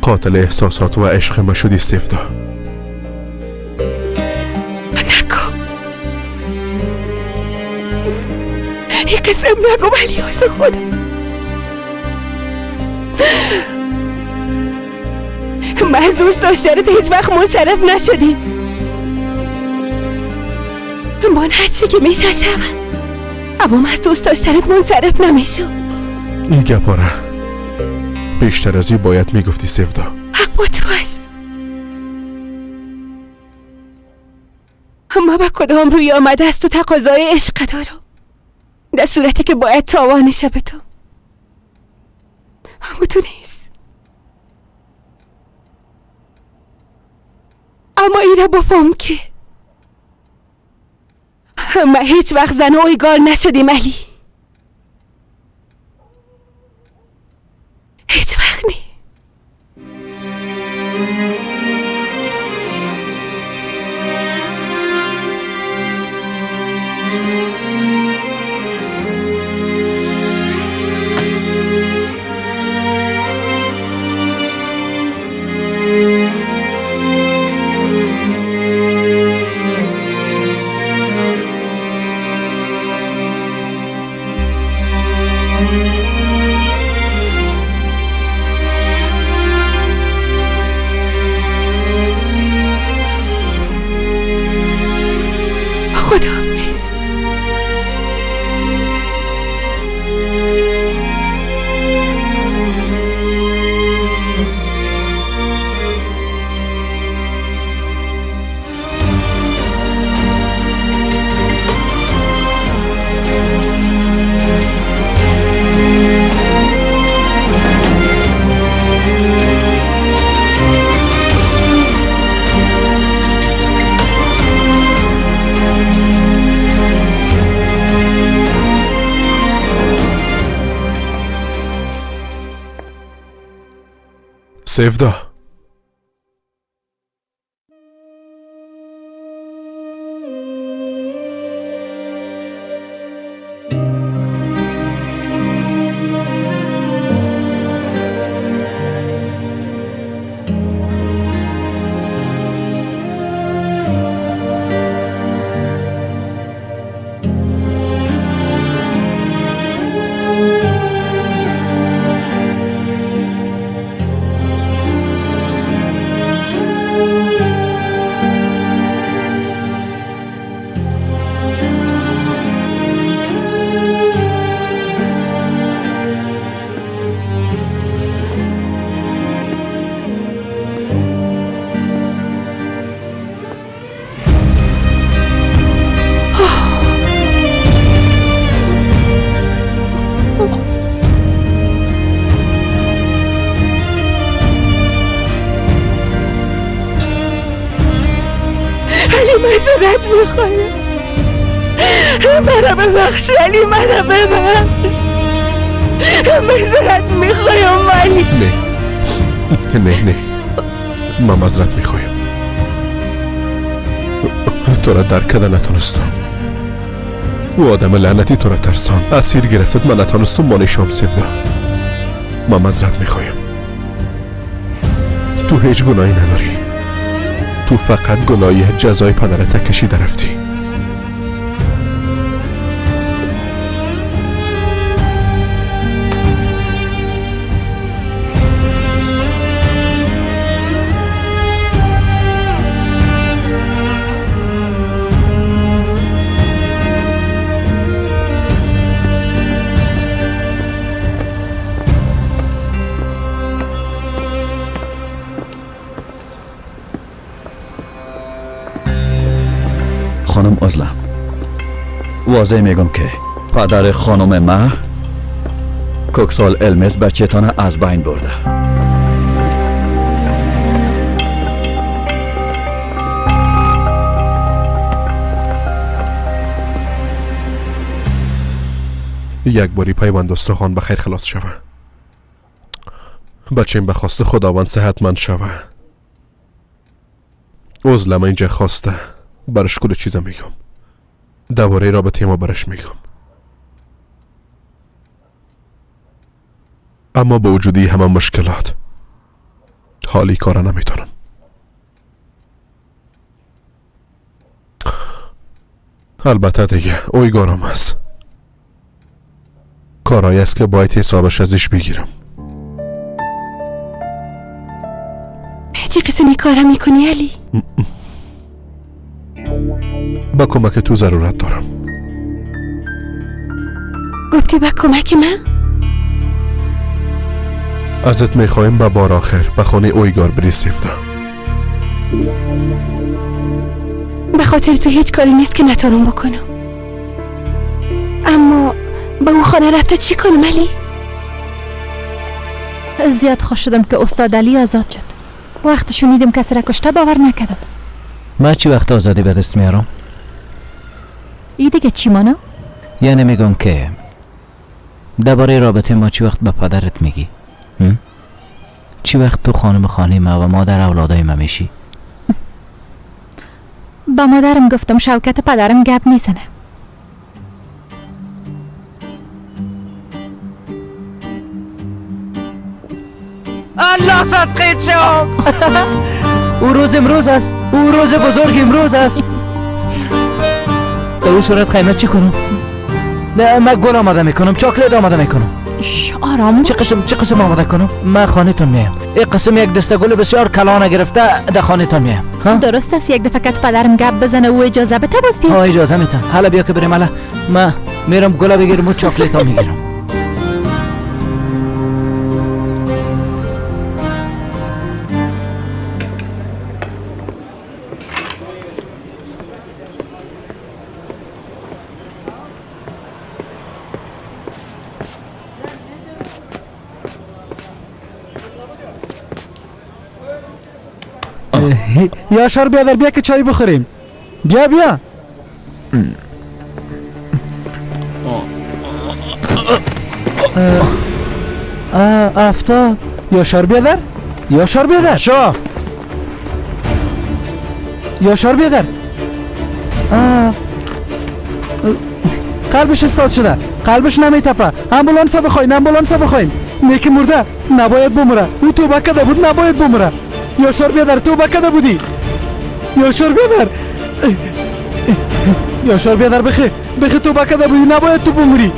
قاتل احساسات و عشق من شدی سیودا. نکن این قسم، نگو علی خدا. من از دوست داشتنت هیچ وقت منصرف نشدی. من هرچی که میشه شود، اما من از دوست داشتنت منصرف نمیشم. این گپاره بیشتر از این باید میگفتی سیودا. حق با تو است. اما به کدام روی آمده است تو تقاضای عشق دارم، در صورتی که باید تاوانش به تو، اما تو نیست. اما ایره بفهم که من هیچ وقت زن اویگار نشدیم علی، هیچ وقت نی. سیفدا، معذرت میخوایم، مرا ببخش علی، مرا ببخش، معذرت میخوایم علی. نه نه نه، من معذرت میخوایم. تو را درک کرده نتونستم. او آدم لعنتی تو را ترسان، اسیر گرفتت، من نتونستم مانع شام سفدم. من معذرت میخوایم. تو هیچ گناهی نداری. تو فقط گناهی جزای پدرت کشیده رفتی. خانم ازلم، واضح میگم که پدر خانم ما کوکسال المز بچه‌تان از بین برده. یک باری پیوند استخوان به خیر خلاص شوه. بچه‌م به خواست خداوند صحتمند شوه. ازلم اینجا خواسته برش کل چیزا میگم. درباره رابطه ما برش میگم. اما با وجودی همه مشکلات حالی کارا نمیتونم. البته دیگه اویگارم هست. کارایی است که باید حسابش ازش بگیرم. چه قسمی کارا میکنی علی؟ با کمک تو ضرورت دارم. گفتی با کمک من؟ ازت میخوایم به بار آخر به خانه اویگار بری سیفتا. به خاطر تو هیچ کاری نیست که نتونم بکنم. اما به اون خانه رفته چی کنم علی؟ زیاد خوش شدم که استاد علی آزاد شد. وقتی شنیدم کسی را کشته باور نکردم. من چی وقت آزادی به دست میارم؟ ای دیگه چی مانا؟ یعنی میگم که درباره رابطه ما چی وقت به پدرت میگی؟ چی وقت تو خانم خانه ما و مادر اولادای ما میشی؟ با مادرم گفتم شوکت پدرم گپ میزنه. الله صدقه شم. او روز امروز است، او روز بزرگ امروز است. به او صورت قیمت چی کنم؟ نه من گل آماده میکنم، چاکلت آماده میکنم. آرام. چه قسم آماده کنم؟ من خانه تون میام. این قسم یک دسته گل بسیار کلانه گرفته در خانه تون میام. درست است. یک دفعه کت پدرم گپ بزنه و اجازه بده باز بیا. ها اجازه میتم. حالا بیا که بریم. حالا من میرم گل بگیرم و چاکلت ها میگیرم. یاشار بیادر بیا که چای بخوریم. بیا بیا. افتاد. یاشار بیادر یاشار بیادر، شا یاشار بیادر، قلبش استاد شده، قلبش نمیتپه. امبولانس بخواین، امبولانس بخواین. نیکی مرده، نباید بمره. او توبه کرده بود، نباید بمره. یاشار بیادر، توبه کرده بودی. یاشار بیادر، یاشار بیادر، بخی بخی، توبه کرده بودی، نباید تو بمری.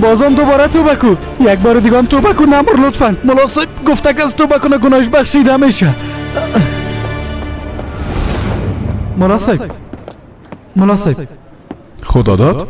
بازم دوباره توبه کو، یک بار دیگه هم توبه کو، نمر لطفا. ملا صاحب گفته که از توبه کنه گناهش بخشیده میشه. ملا صاحب، ملا صاحب، خدا داد؟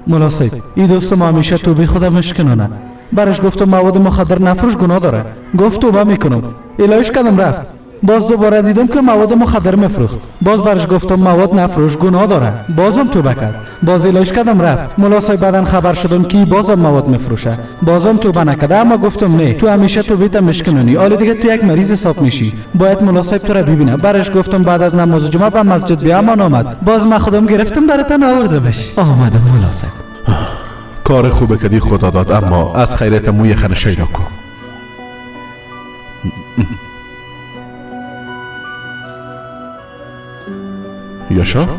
ملا صاحب، این دوست ما همیشه توبه خودم مشکنانه. برش گفتم مواد مخدر نفروش، گناه داره. گفت توبه میکنم. الهیش کردم رفت. باز دوباره دیدم که مواد مخدر مفروخت. باز برش گفتم مواد نفروش، گناه داره. بازم توبه کرد. باز الهیش کردم رفت. ملا صاحب بعدن خبر شدم که بازم مواد مفروشه. بازم توبه نکرده، اما گفتم نه، تو همیشه توبه تا مشکنانی. حالا دیگه تو یک مریض حساب میشی، باید ملا صاحب تو را ببینه. برش گفتم بعد از نماز جمعه به مسجد بیا، اما آمد. باز من خودم گرفتم براتون آوردمش. آمدم ملا صاحب. کار خوبه کدی خدا داد، اما از خیرت موی خرشی را کو. یاشار،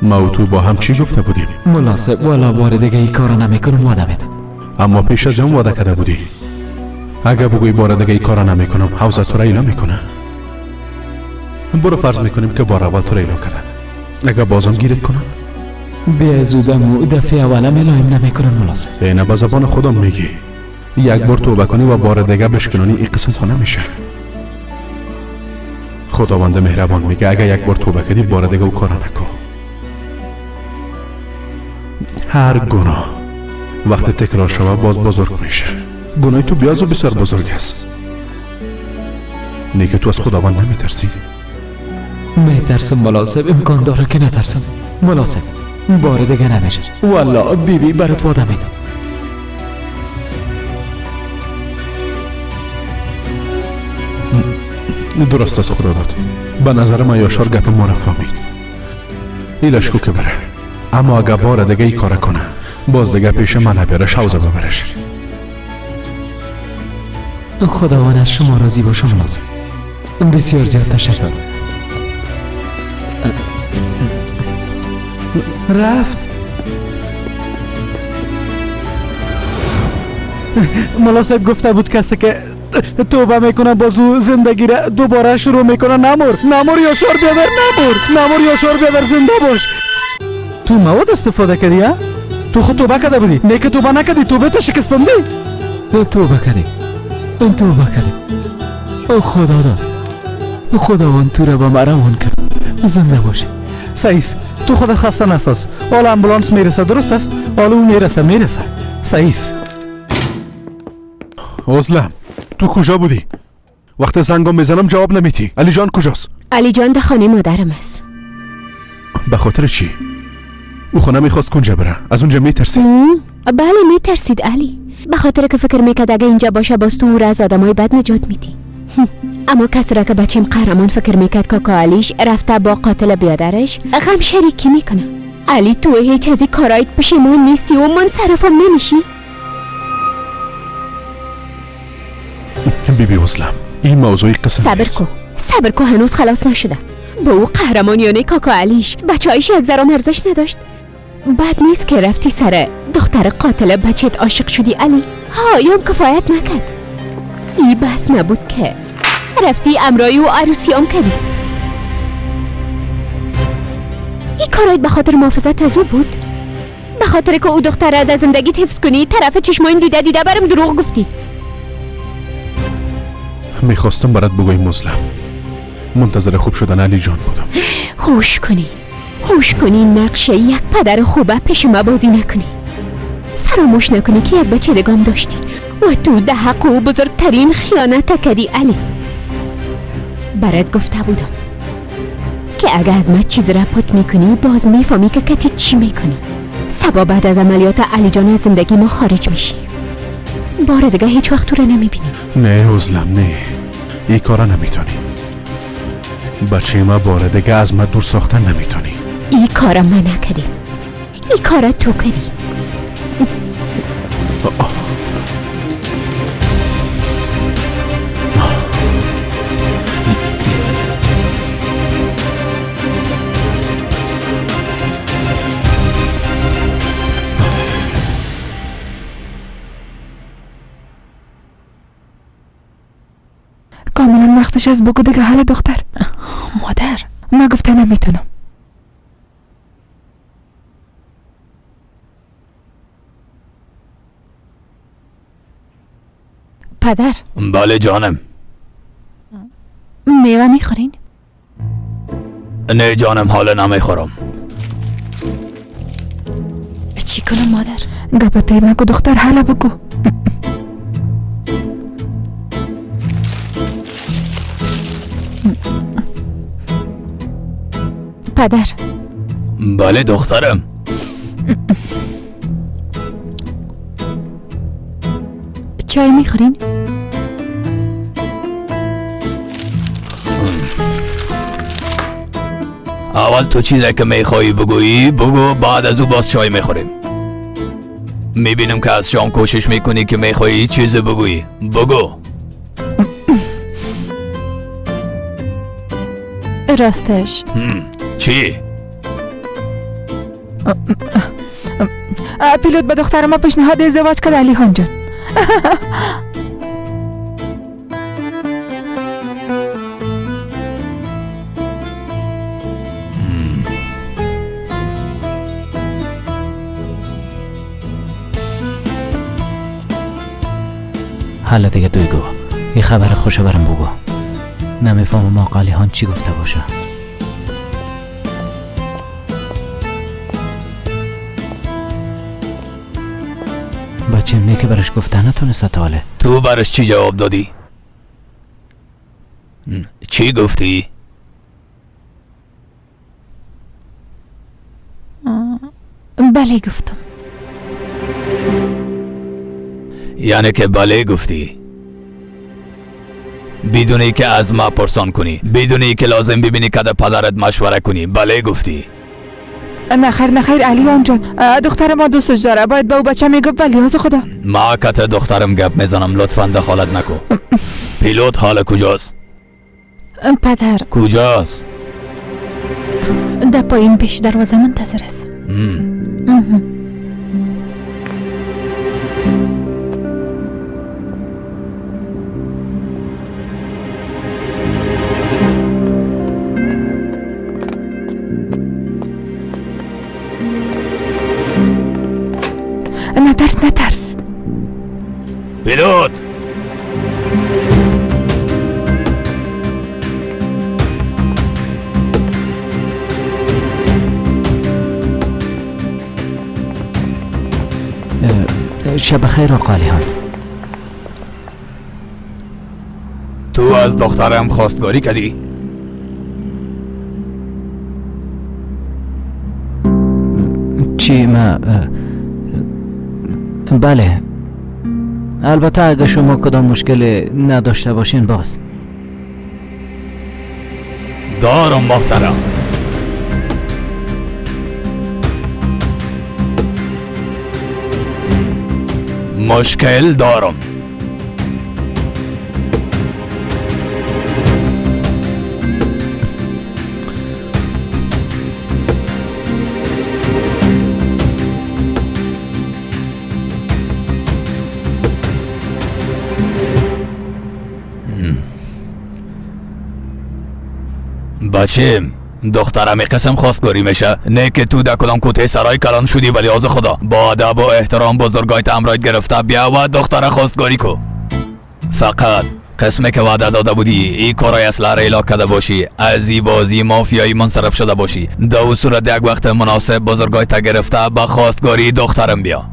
ما و تو با هم چی گفته بودیم؟ مناسب والا بار دیگه ای کارو نمیکنم وعده میدم. اما پیش از اون وعده کرده بودی. اگه بگوی بار دیگه ای کارو نمیکنم، حوزه تو را ایلا میکنه. برو فرض میکنیم که بار اول تو را ایلا کردن، اگه بازم گیرت کنن؟ بیا زودم و دفعه اولم الایم نمیکنن مناسب. اینه به زبان خودم میگی. یک بار توبه کنی و بار دیگه بشکنانی این قسم خانه میشه. خداوند مهربان میگه اگه یک بار توبه کردی بار دیگه او کارا نکن. هر گناه وقتی تکرار شود باز بزرگ میشه. گناه تو بیاز و بسیار بزرگ است. نیکه تو از خداوند نمیترسی؟ میترسم مناسب، امکان داره که نترسم مناسب. بار دیگه نمیشه والا بی بی، برات وعده میدم. درست از خدا داد. به نظر من یاشار گپ ما را فهمید. ایلش کو که بره، اما اگه بار دیگه ای کار کنه باز دیگه پیش من نبیارش، حوزه ببرش. خداوند از شما راضی باشه مناسب. بسیار زیاد تشکر. رفت. ملا صاحب گفته بود کسی که توبه میکنه باز او زندگی را دوباره شروع میکنه. نمر، نمر یاشار بیادر، نمر، نمر یاشار بیادر، زنده باش. تو مواد استفاده کردی ها؟ تو خود توبه کرده بودی، نه که توبه نکردی، توبه تا شکستاندی. توبه کردی، توبه کردی. خدا داد، خداوند تو را به مرمان کرد. زنده باشی. سعیس، تو خودت خسته نساز. حالا امبولانس میرسه، درست است؟ حالا او میرسه، میرسه. سعیس. عزلم، تو کجا بودی؟ وقت زنگم میزنم جواب نمیتی. علی جان کجاست؟ علی جان در خانه مادرم است. به خاطر چی؟ او خانه میخواست کنجا بره، از اونجا میترسید. بله میترسید علی، به خاطر که فکر میکرد اگه اینجا باشه باز تو او را از آدمای بد نجات میدی. اما کسی را که بچیم قهرمان فکر میکرد کاکا علیش رفته با قاتل بیادرش غم شریکی میکنه. علی تو هیچ از این کارایت پشیمان نیستی و منصرفم نمیشی؟ بی بی عزلم، این موضوع قصه صبر کو، صبر کو، هنوز خلاص نشده. با او قهرمانیانه کاکا علیش بچه‌ایش یک ذره ارزش نداشت. بد نیست که رفتی سر دختر قاتل بچت عاشق شدی علی. ها یام کفایت نکرد. ای بس نبود که رفتی امرای و عروسی هم کردی. این کارایت به خاطر محافظت از او بود؟ به خاطر که او دختر را از زندگی حفظ کنی طرف چشمایم دیده دیده برم دروغ گفتی. میخواستم برات بگویم مظلم، منتظر خوب شدن علی جان بودم. هوش کنی، هوش کنی، نقشه یک پدر خوبه پیش ما بازی نکنی. فراموش نکنی که یک بچه دگام داشتی و تو ده حق و بزرگترین خیانت کردی علی. برات گفته بودم که اگه از من چیز را پت میکنی باز میفهمی که کتی چی میکنی. سبا بعد از عملیات علی جان از زندگی ما خارج میشی. بار دیگه هیچ وقت تو را نمیبینی. نه عزلم، نه، این کارا نمیتونی. بچه ما بار دیگه از ما دور ساختن نمیتونی. این کارا من نکردیم، این کارا تو کردی. کاملا وقتش از بگو دیگه. حال دختر. مادر من گفته نمیتونم. پدر. بله جانم. میوه میخورین؟ نه جانم حالا نمیخورم. چی کنم مادر؟ گپا تیر نکو دختر، حالا بگو. پدر. بله دخترم. چای میخورین؟ اول تو چیزی که میخوایی بگویی بگو، بعد از او باز چای میخوریم. میبینم که از شام کوشش میکنی که میخوایی چیزی بگویی، بگو. راستش چی؟ پیلوت به دختر ما پیشنهاد ازدواج کرد علی خان جان. حالا دیگه دویگو یه خبر خوشه برم بگو. نمیفهمم آقا علی خان چی گفته باشه. بچه نه که برش گفته نتونسته تا حاله. تو برش چی جواب دادی؟ چی گفتی؟ بله گفتم. یعنی که بله گفتی بدون که از ما پرسان کنی، بدون که لازم ببینی که پدرت مشوره کنی، بله گفتی. نه خیر نه خیر علی جان، دختر ما دوستش داره، باید به او بچه میگفت. ولی از خدا ما کت دخترم گپ میزنم، لطفا دخالت نکو. پیلوت حال کجاست؟ پدر کجاست؟ در پایین پیش دروازه منتظر است. نترس نترس. پیلوت شب خیر آقا علی خان. تو از دخترم خواستگاری کردی؟ چی؟ ما بله، البته اگه شما کدام مشکل نداشته باشین باز. دارم محترم. مشکل دارم. بچیم دخترم قسم خواستگاری میشه، نه که تو در کدام کوته سرای کلان شدی، ولی از خدا با ادب و احترام بزرگایت امرایت گرفته بیا و دختر خواستگاری کو. فقط قسمه که وعده داده بودی ای کارای اصلا را اعلا کرده باشی، از ای بازی مافیایی منصرف شده باشی، در صورت یک وقت مناسب بزرگایت گرفته به خواستگاری دخترم بیا.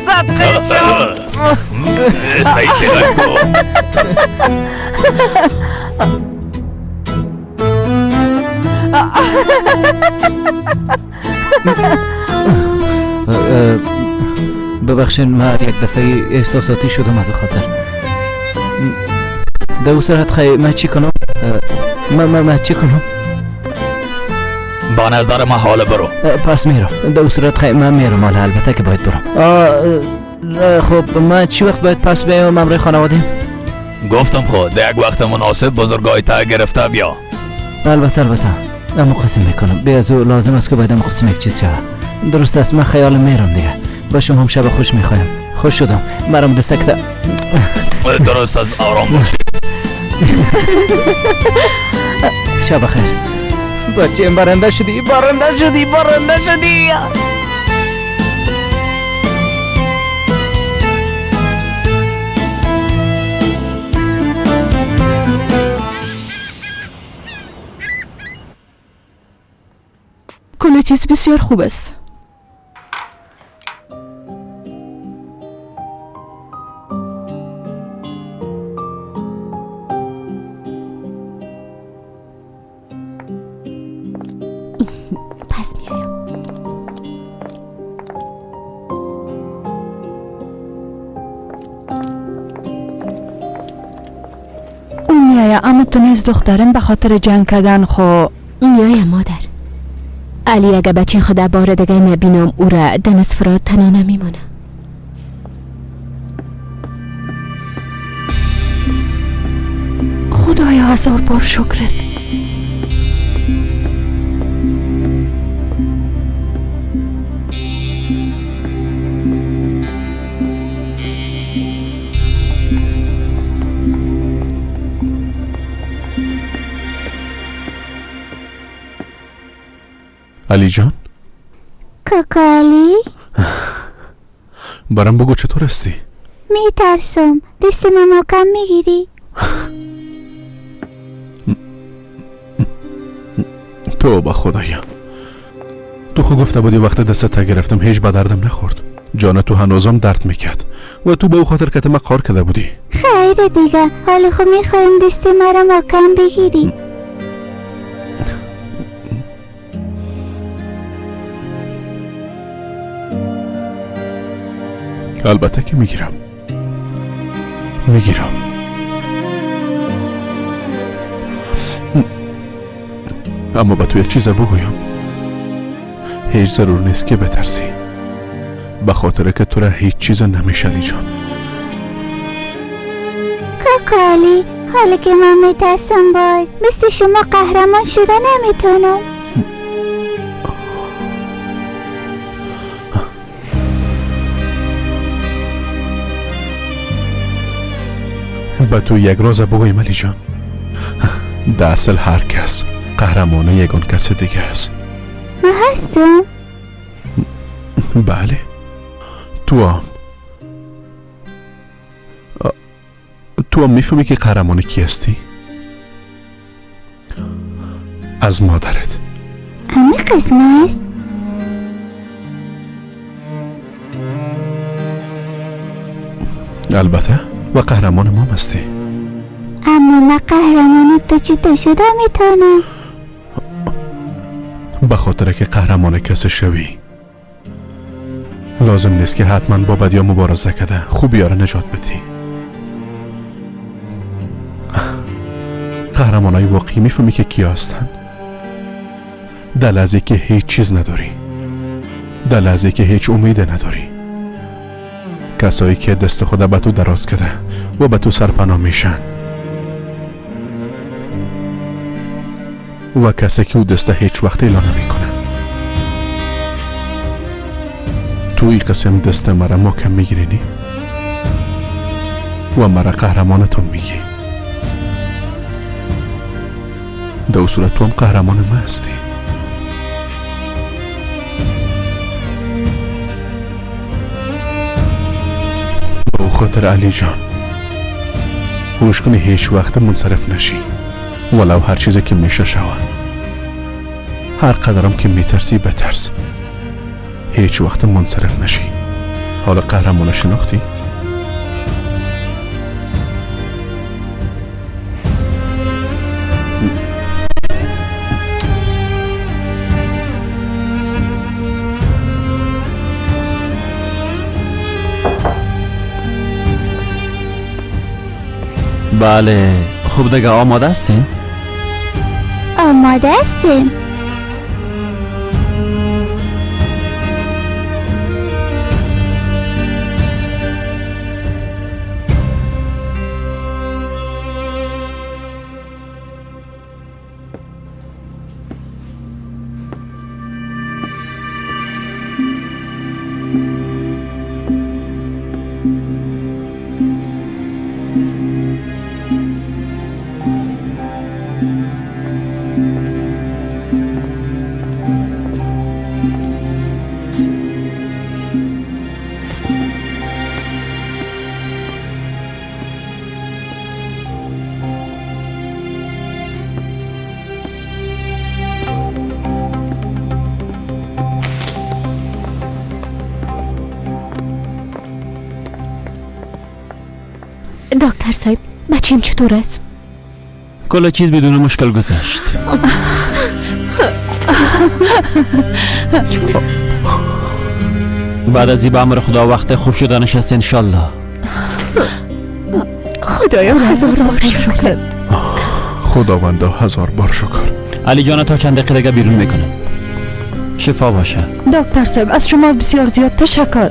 صدقه جان. ببخشید من یک دفعه احساساتی شدم از خاطر. در او صورت خیلی من چی کنم؟ من چی کنم؟ با نظر من حال برو. پس میرم. در او صورت خیلی من میرم حالا، البته که باید برم. خب من چی وقت باید پس بیام امرای خانواده؟ گفتم خود در یک وقت مناسب بزرگای تا گرفته بیا. البته البته. اما قسم میکنم به از او لازم است که باید قسم یک چیز شود. درست است، من خیال میرم دیگه. با شما هم شب خوش میخوایم. خوش شدم. مرم دستک درست از آرام باش. شب خیر. بچه برنده شدی، برنده شدی، برنده شدی. کل چیز بسیار خوب است. پس میایم. او میایه، اما تو نیز دخترم به خاطر جنگ کردن خو میایم مادر. علی اگه بچه خدا بار دیگه نبینم او را دنس فراد تنها نمیمانه. خدایا هزار بار شکرت. علی جان. کاکا علی، برام بگو چطور هستی؟ میترسم. دست من محکم میگیری؟ توبه خدایا، تو خود گفته بودی وقت دستت گرفتم هیچ به دردم نخورد. جان تو هنوزم درد میکرد و تو به او خاطر که ما قار کرده بودی. خیر دیگه، حالا خود میخوایم دست مرا محکم بگیری. البته که میگیرم، میگیرم. اما با تو یک چیز بگویم، هیچ ضرور نیست که بترسی، به خاطر که تو را هیچ چیز نمیشه علی جان. کاکا علی، حالا که من میترسم باز مثل شما قهرمان شده نمیتونم. به تو یک راز بگویم علی جان، در اصل هر کس قهرمان یگان کس دیگه است. من هستم. بله تو هم، تو هم میفهمی که قهرمان کی هستی؟ از مادرت. امی قسم است؟ البته و قهرمان ما هستی. اما من قهرمان تو چطور شده میتونم؟ به خاطر که قهرمان کسی شوی لازم نیست که حتما با بدیا مبارزه کرده خوبی ها را نجات بدی. قهرمان های واقعی میفهمی که کیا هستن؟ در لحظه که هیچ چیز نداری، در لحظه که هیچ امید نداری، کسایی که دست خود به تو دراز کرده و به تو سرپناه میشن و کسی که او دست هیچ وقت اعلان نمیکنه. تو این قسم دست مرا محکم میگیرینی و مرا قهرمانتون میگی. در صورت تو هم قهرمان ما هستی. به خاطر علی جان هوش کنی هیچ وقت منصرف نشی، ولو هر چیزی که میشه شوه، هر قدرم که میترسی بترس، هیچ وقت منصرف نشی. حالا قهرمان شناختی؟ بله، خوب دیگه آماده هستین؟ آماده هستیم. دکتر صاحب بچیم چطور است؟ کل چیز بدون مشکل گذشت. بعد از این به امر خدا وقت خوب شدنش است انشالله. خدایا هزار بار شکر. خداوندا هزار بار شکر. علی جان تا چند دقیقه دیگه بیرون میکنه. شفا باشه. دکتر صاحب از شما بسیار زیاد تشکر.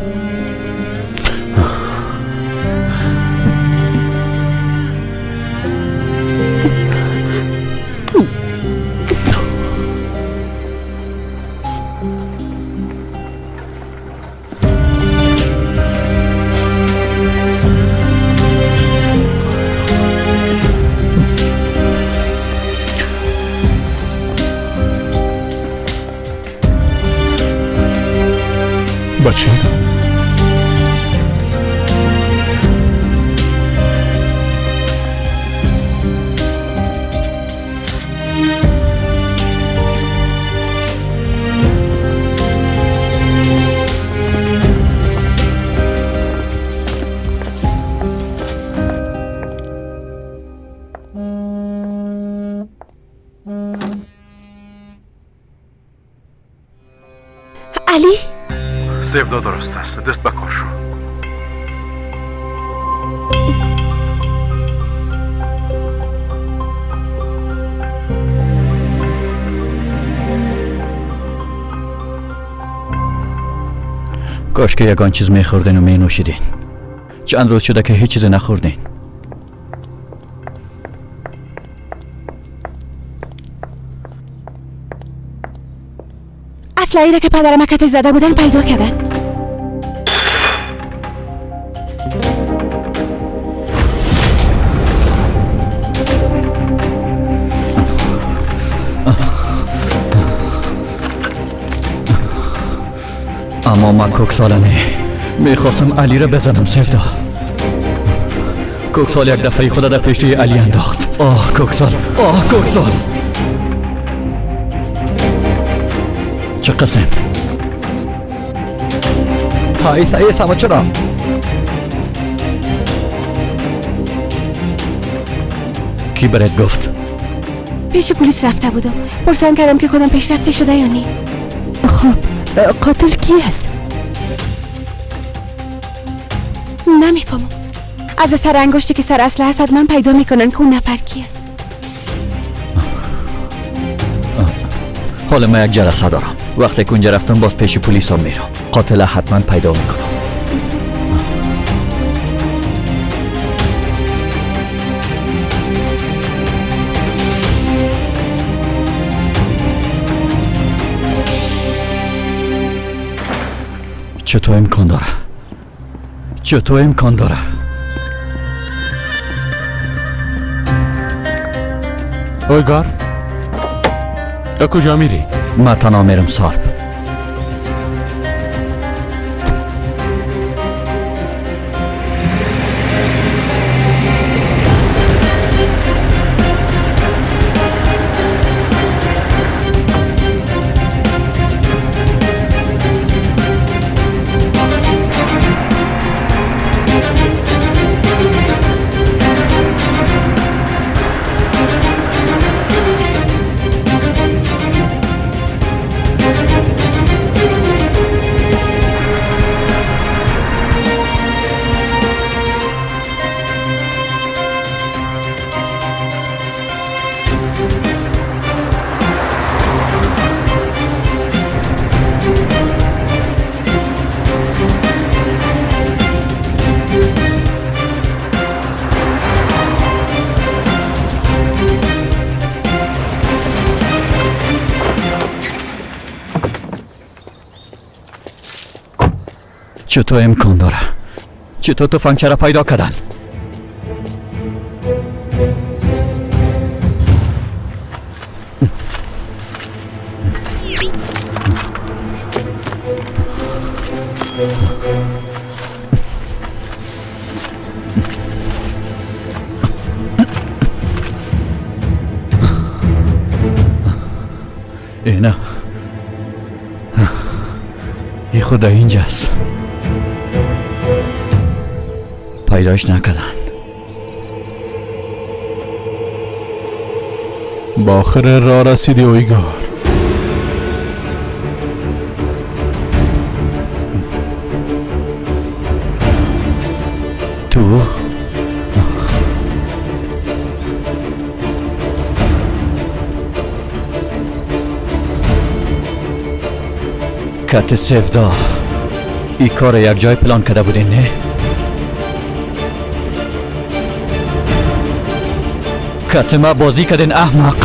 بچه علی سیفدا درست است. دست به کار شو. کاش که یگان چیز میخوردین و مینوشیدین. چند روز شده که هیچ چیز نخوردین. اسلحه‌ای را که پدرم کتی زده بودن پیدا کردن. اما من کوکساله نه، میخواستم علی را بزنم سفدا. کوکسال یک دفعه خود در پیش روی علی انداخت. آه کوکسال، آه کوکسال. چه قسم؟ های سعی سما چرا؟ کی برات گفت؟ پیش پلیس رفته بودم. پرسان کردم که کدام پیشرفته شده یا نه. خب قاتل کی است؟ نمیفهمم. از سر انگشتی که سر اسلحه است من پیدا میکنن که اون نفر کی است. حالا من یک جلسه دارم. وقتی که اونجا رفتم باز پیش پلیس ها میرم. قاتل حتما پیدا میکنم. چطور امکان داره؟ چطور امکان داره؟ اویگار کجا میری؟ من تنها میرم سارب. چطور امکان داره؟ چطور تفنگچه را پیدا کردن؟ اینا ای خدا اینجاست. پیداش نکردن. با آخر راه رسیدی اویگار. تو کت سفدا ای کار یک جای پلان کرده بودین نه؟ کت ما بازی کردین احمق.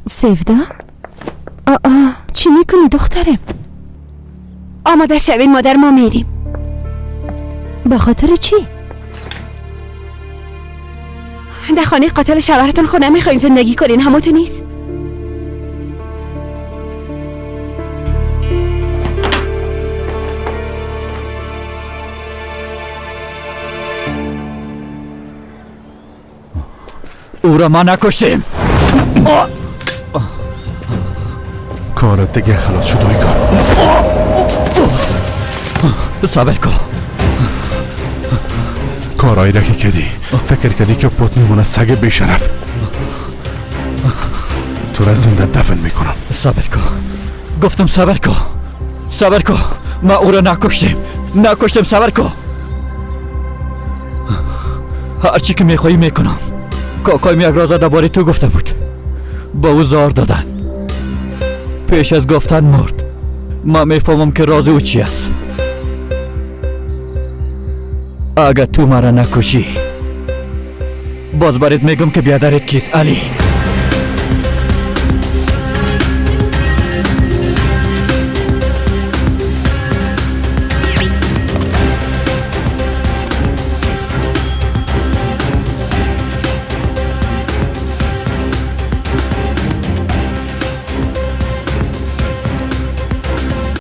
سفدا؟ آه چی میکنی دخترم؟ آماده شوین مادر، ما میریم. به خاطر چی؟ در خانه قاتل شوهرتون خونه میخواین زندگی کنین، همو تو نیست؟ او را ما نکشتیم. کارت دیگه خلاص شد اویگار. صبر کن. کارایی را که کردی فکر کردی که پت میمونه سگ بیشرف. تو را زنده دفن میکنم. صبر کن، گفتم صبر کن، صبر کن. ما او را نکشتیم، نکشتیم. صبر کن. هرچی که میخوایی میکنم. کاکایم یک راز درباره تو گفته بود، با او زار دادن. پیش از گفتن مرد. ما میفهمم که راز او چی است. اگر تو مرا نکشی باز برات میگم که بیادرت کیست علی.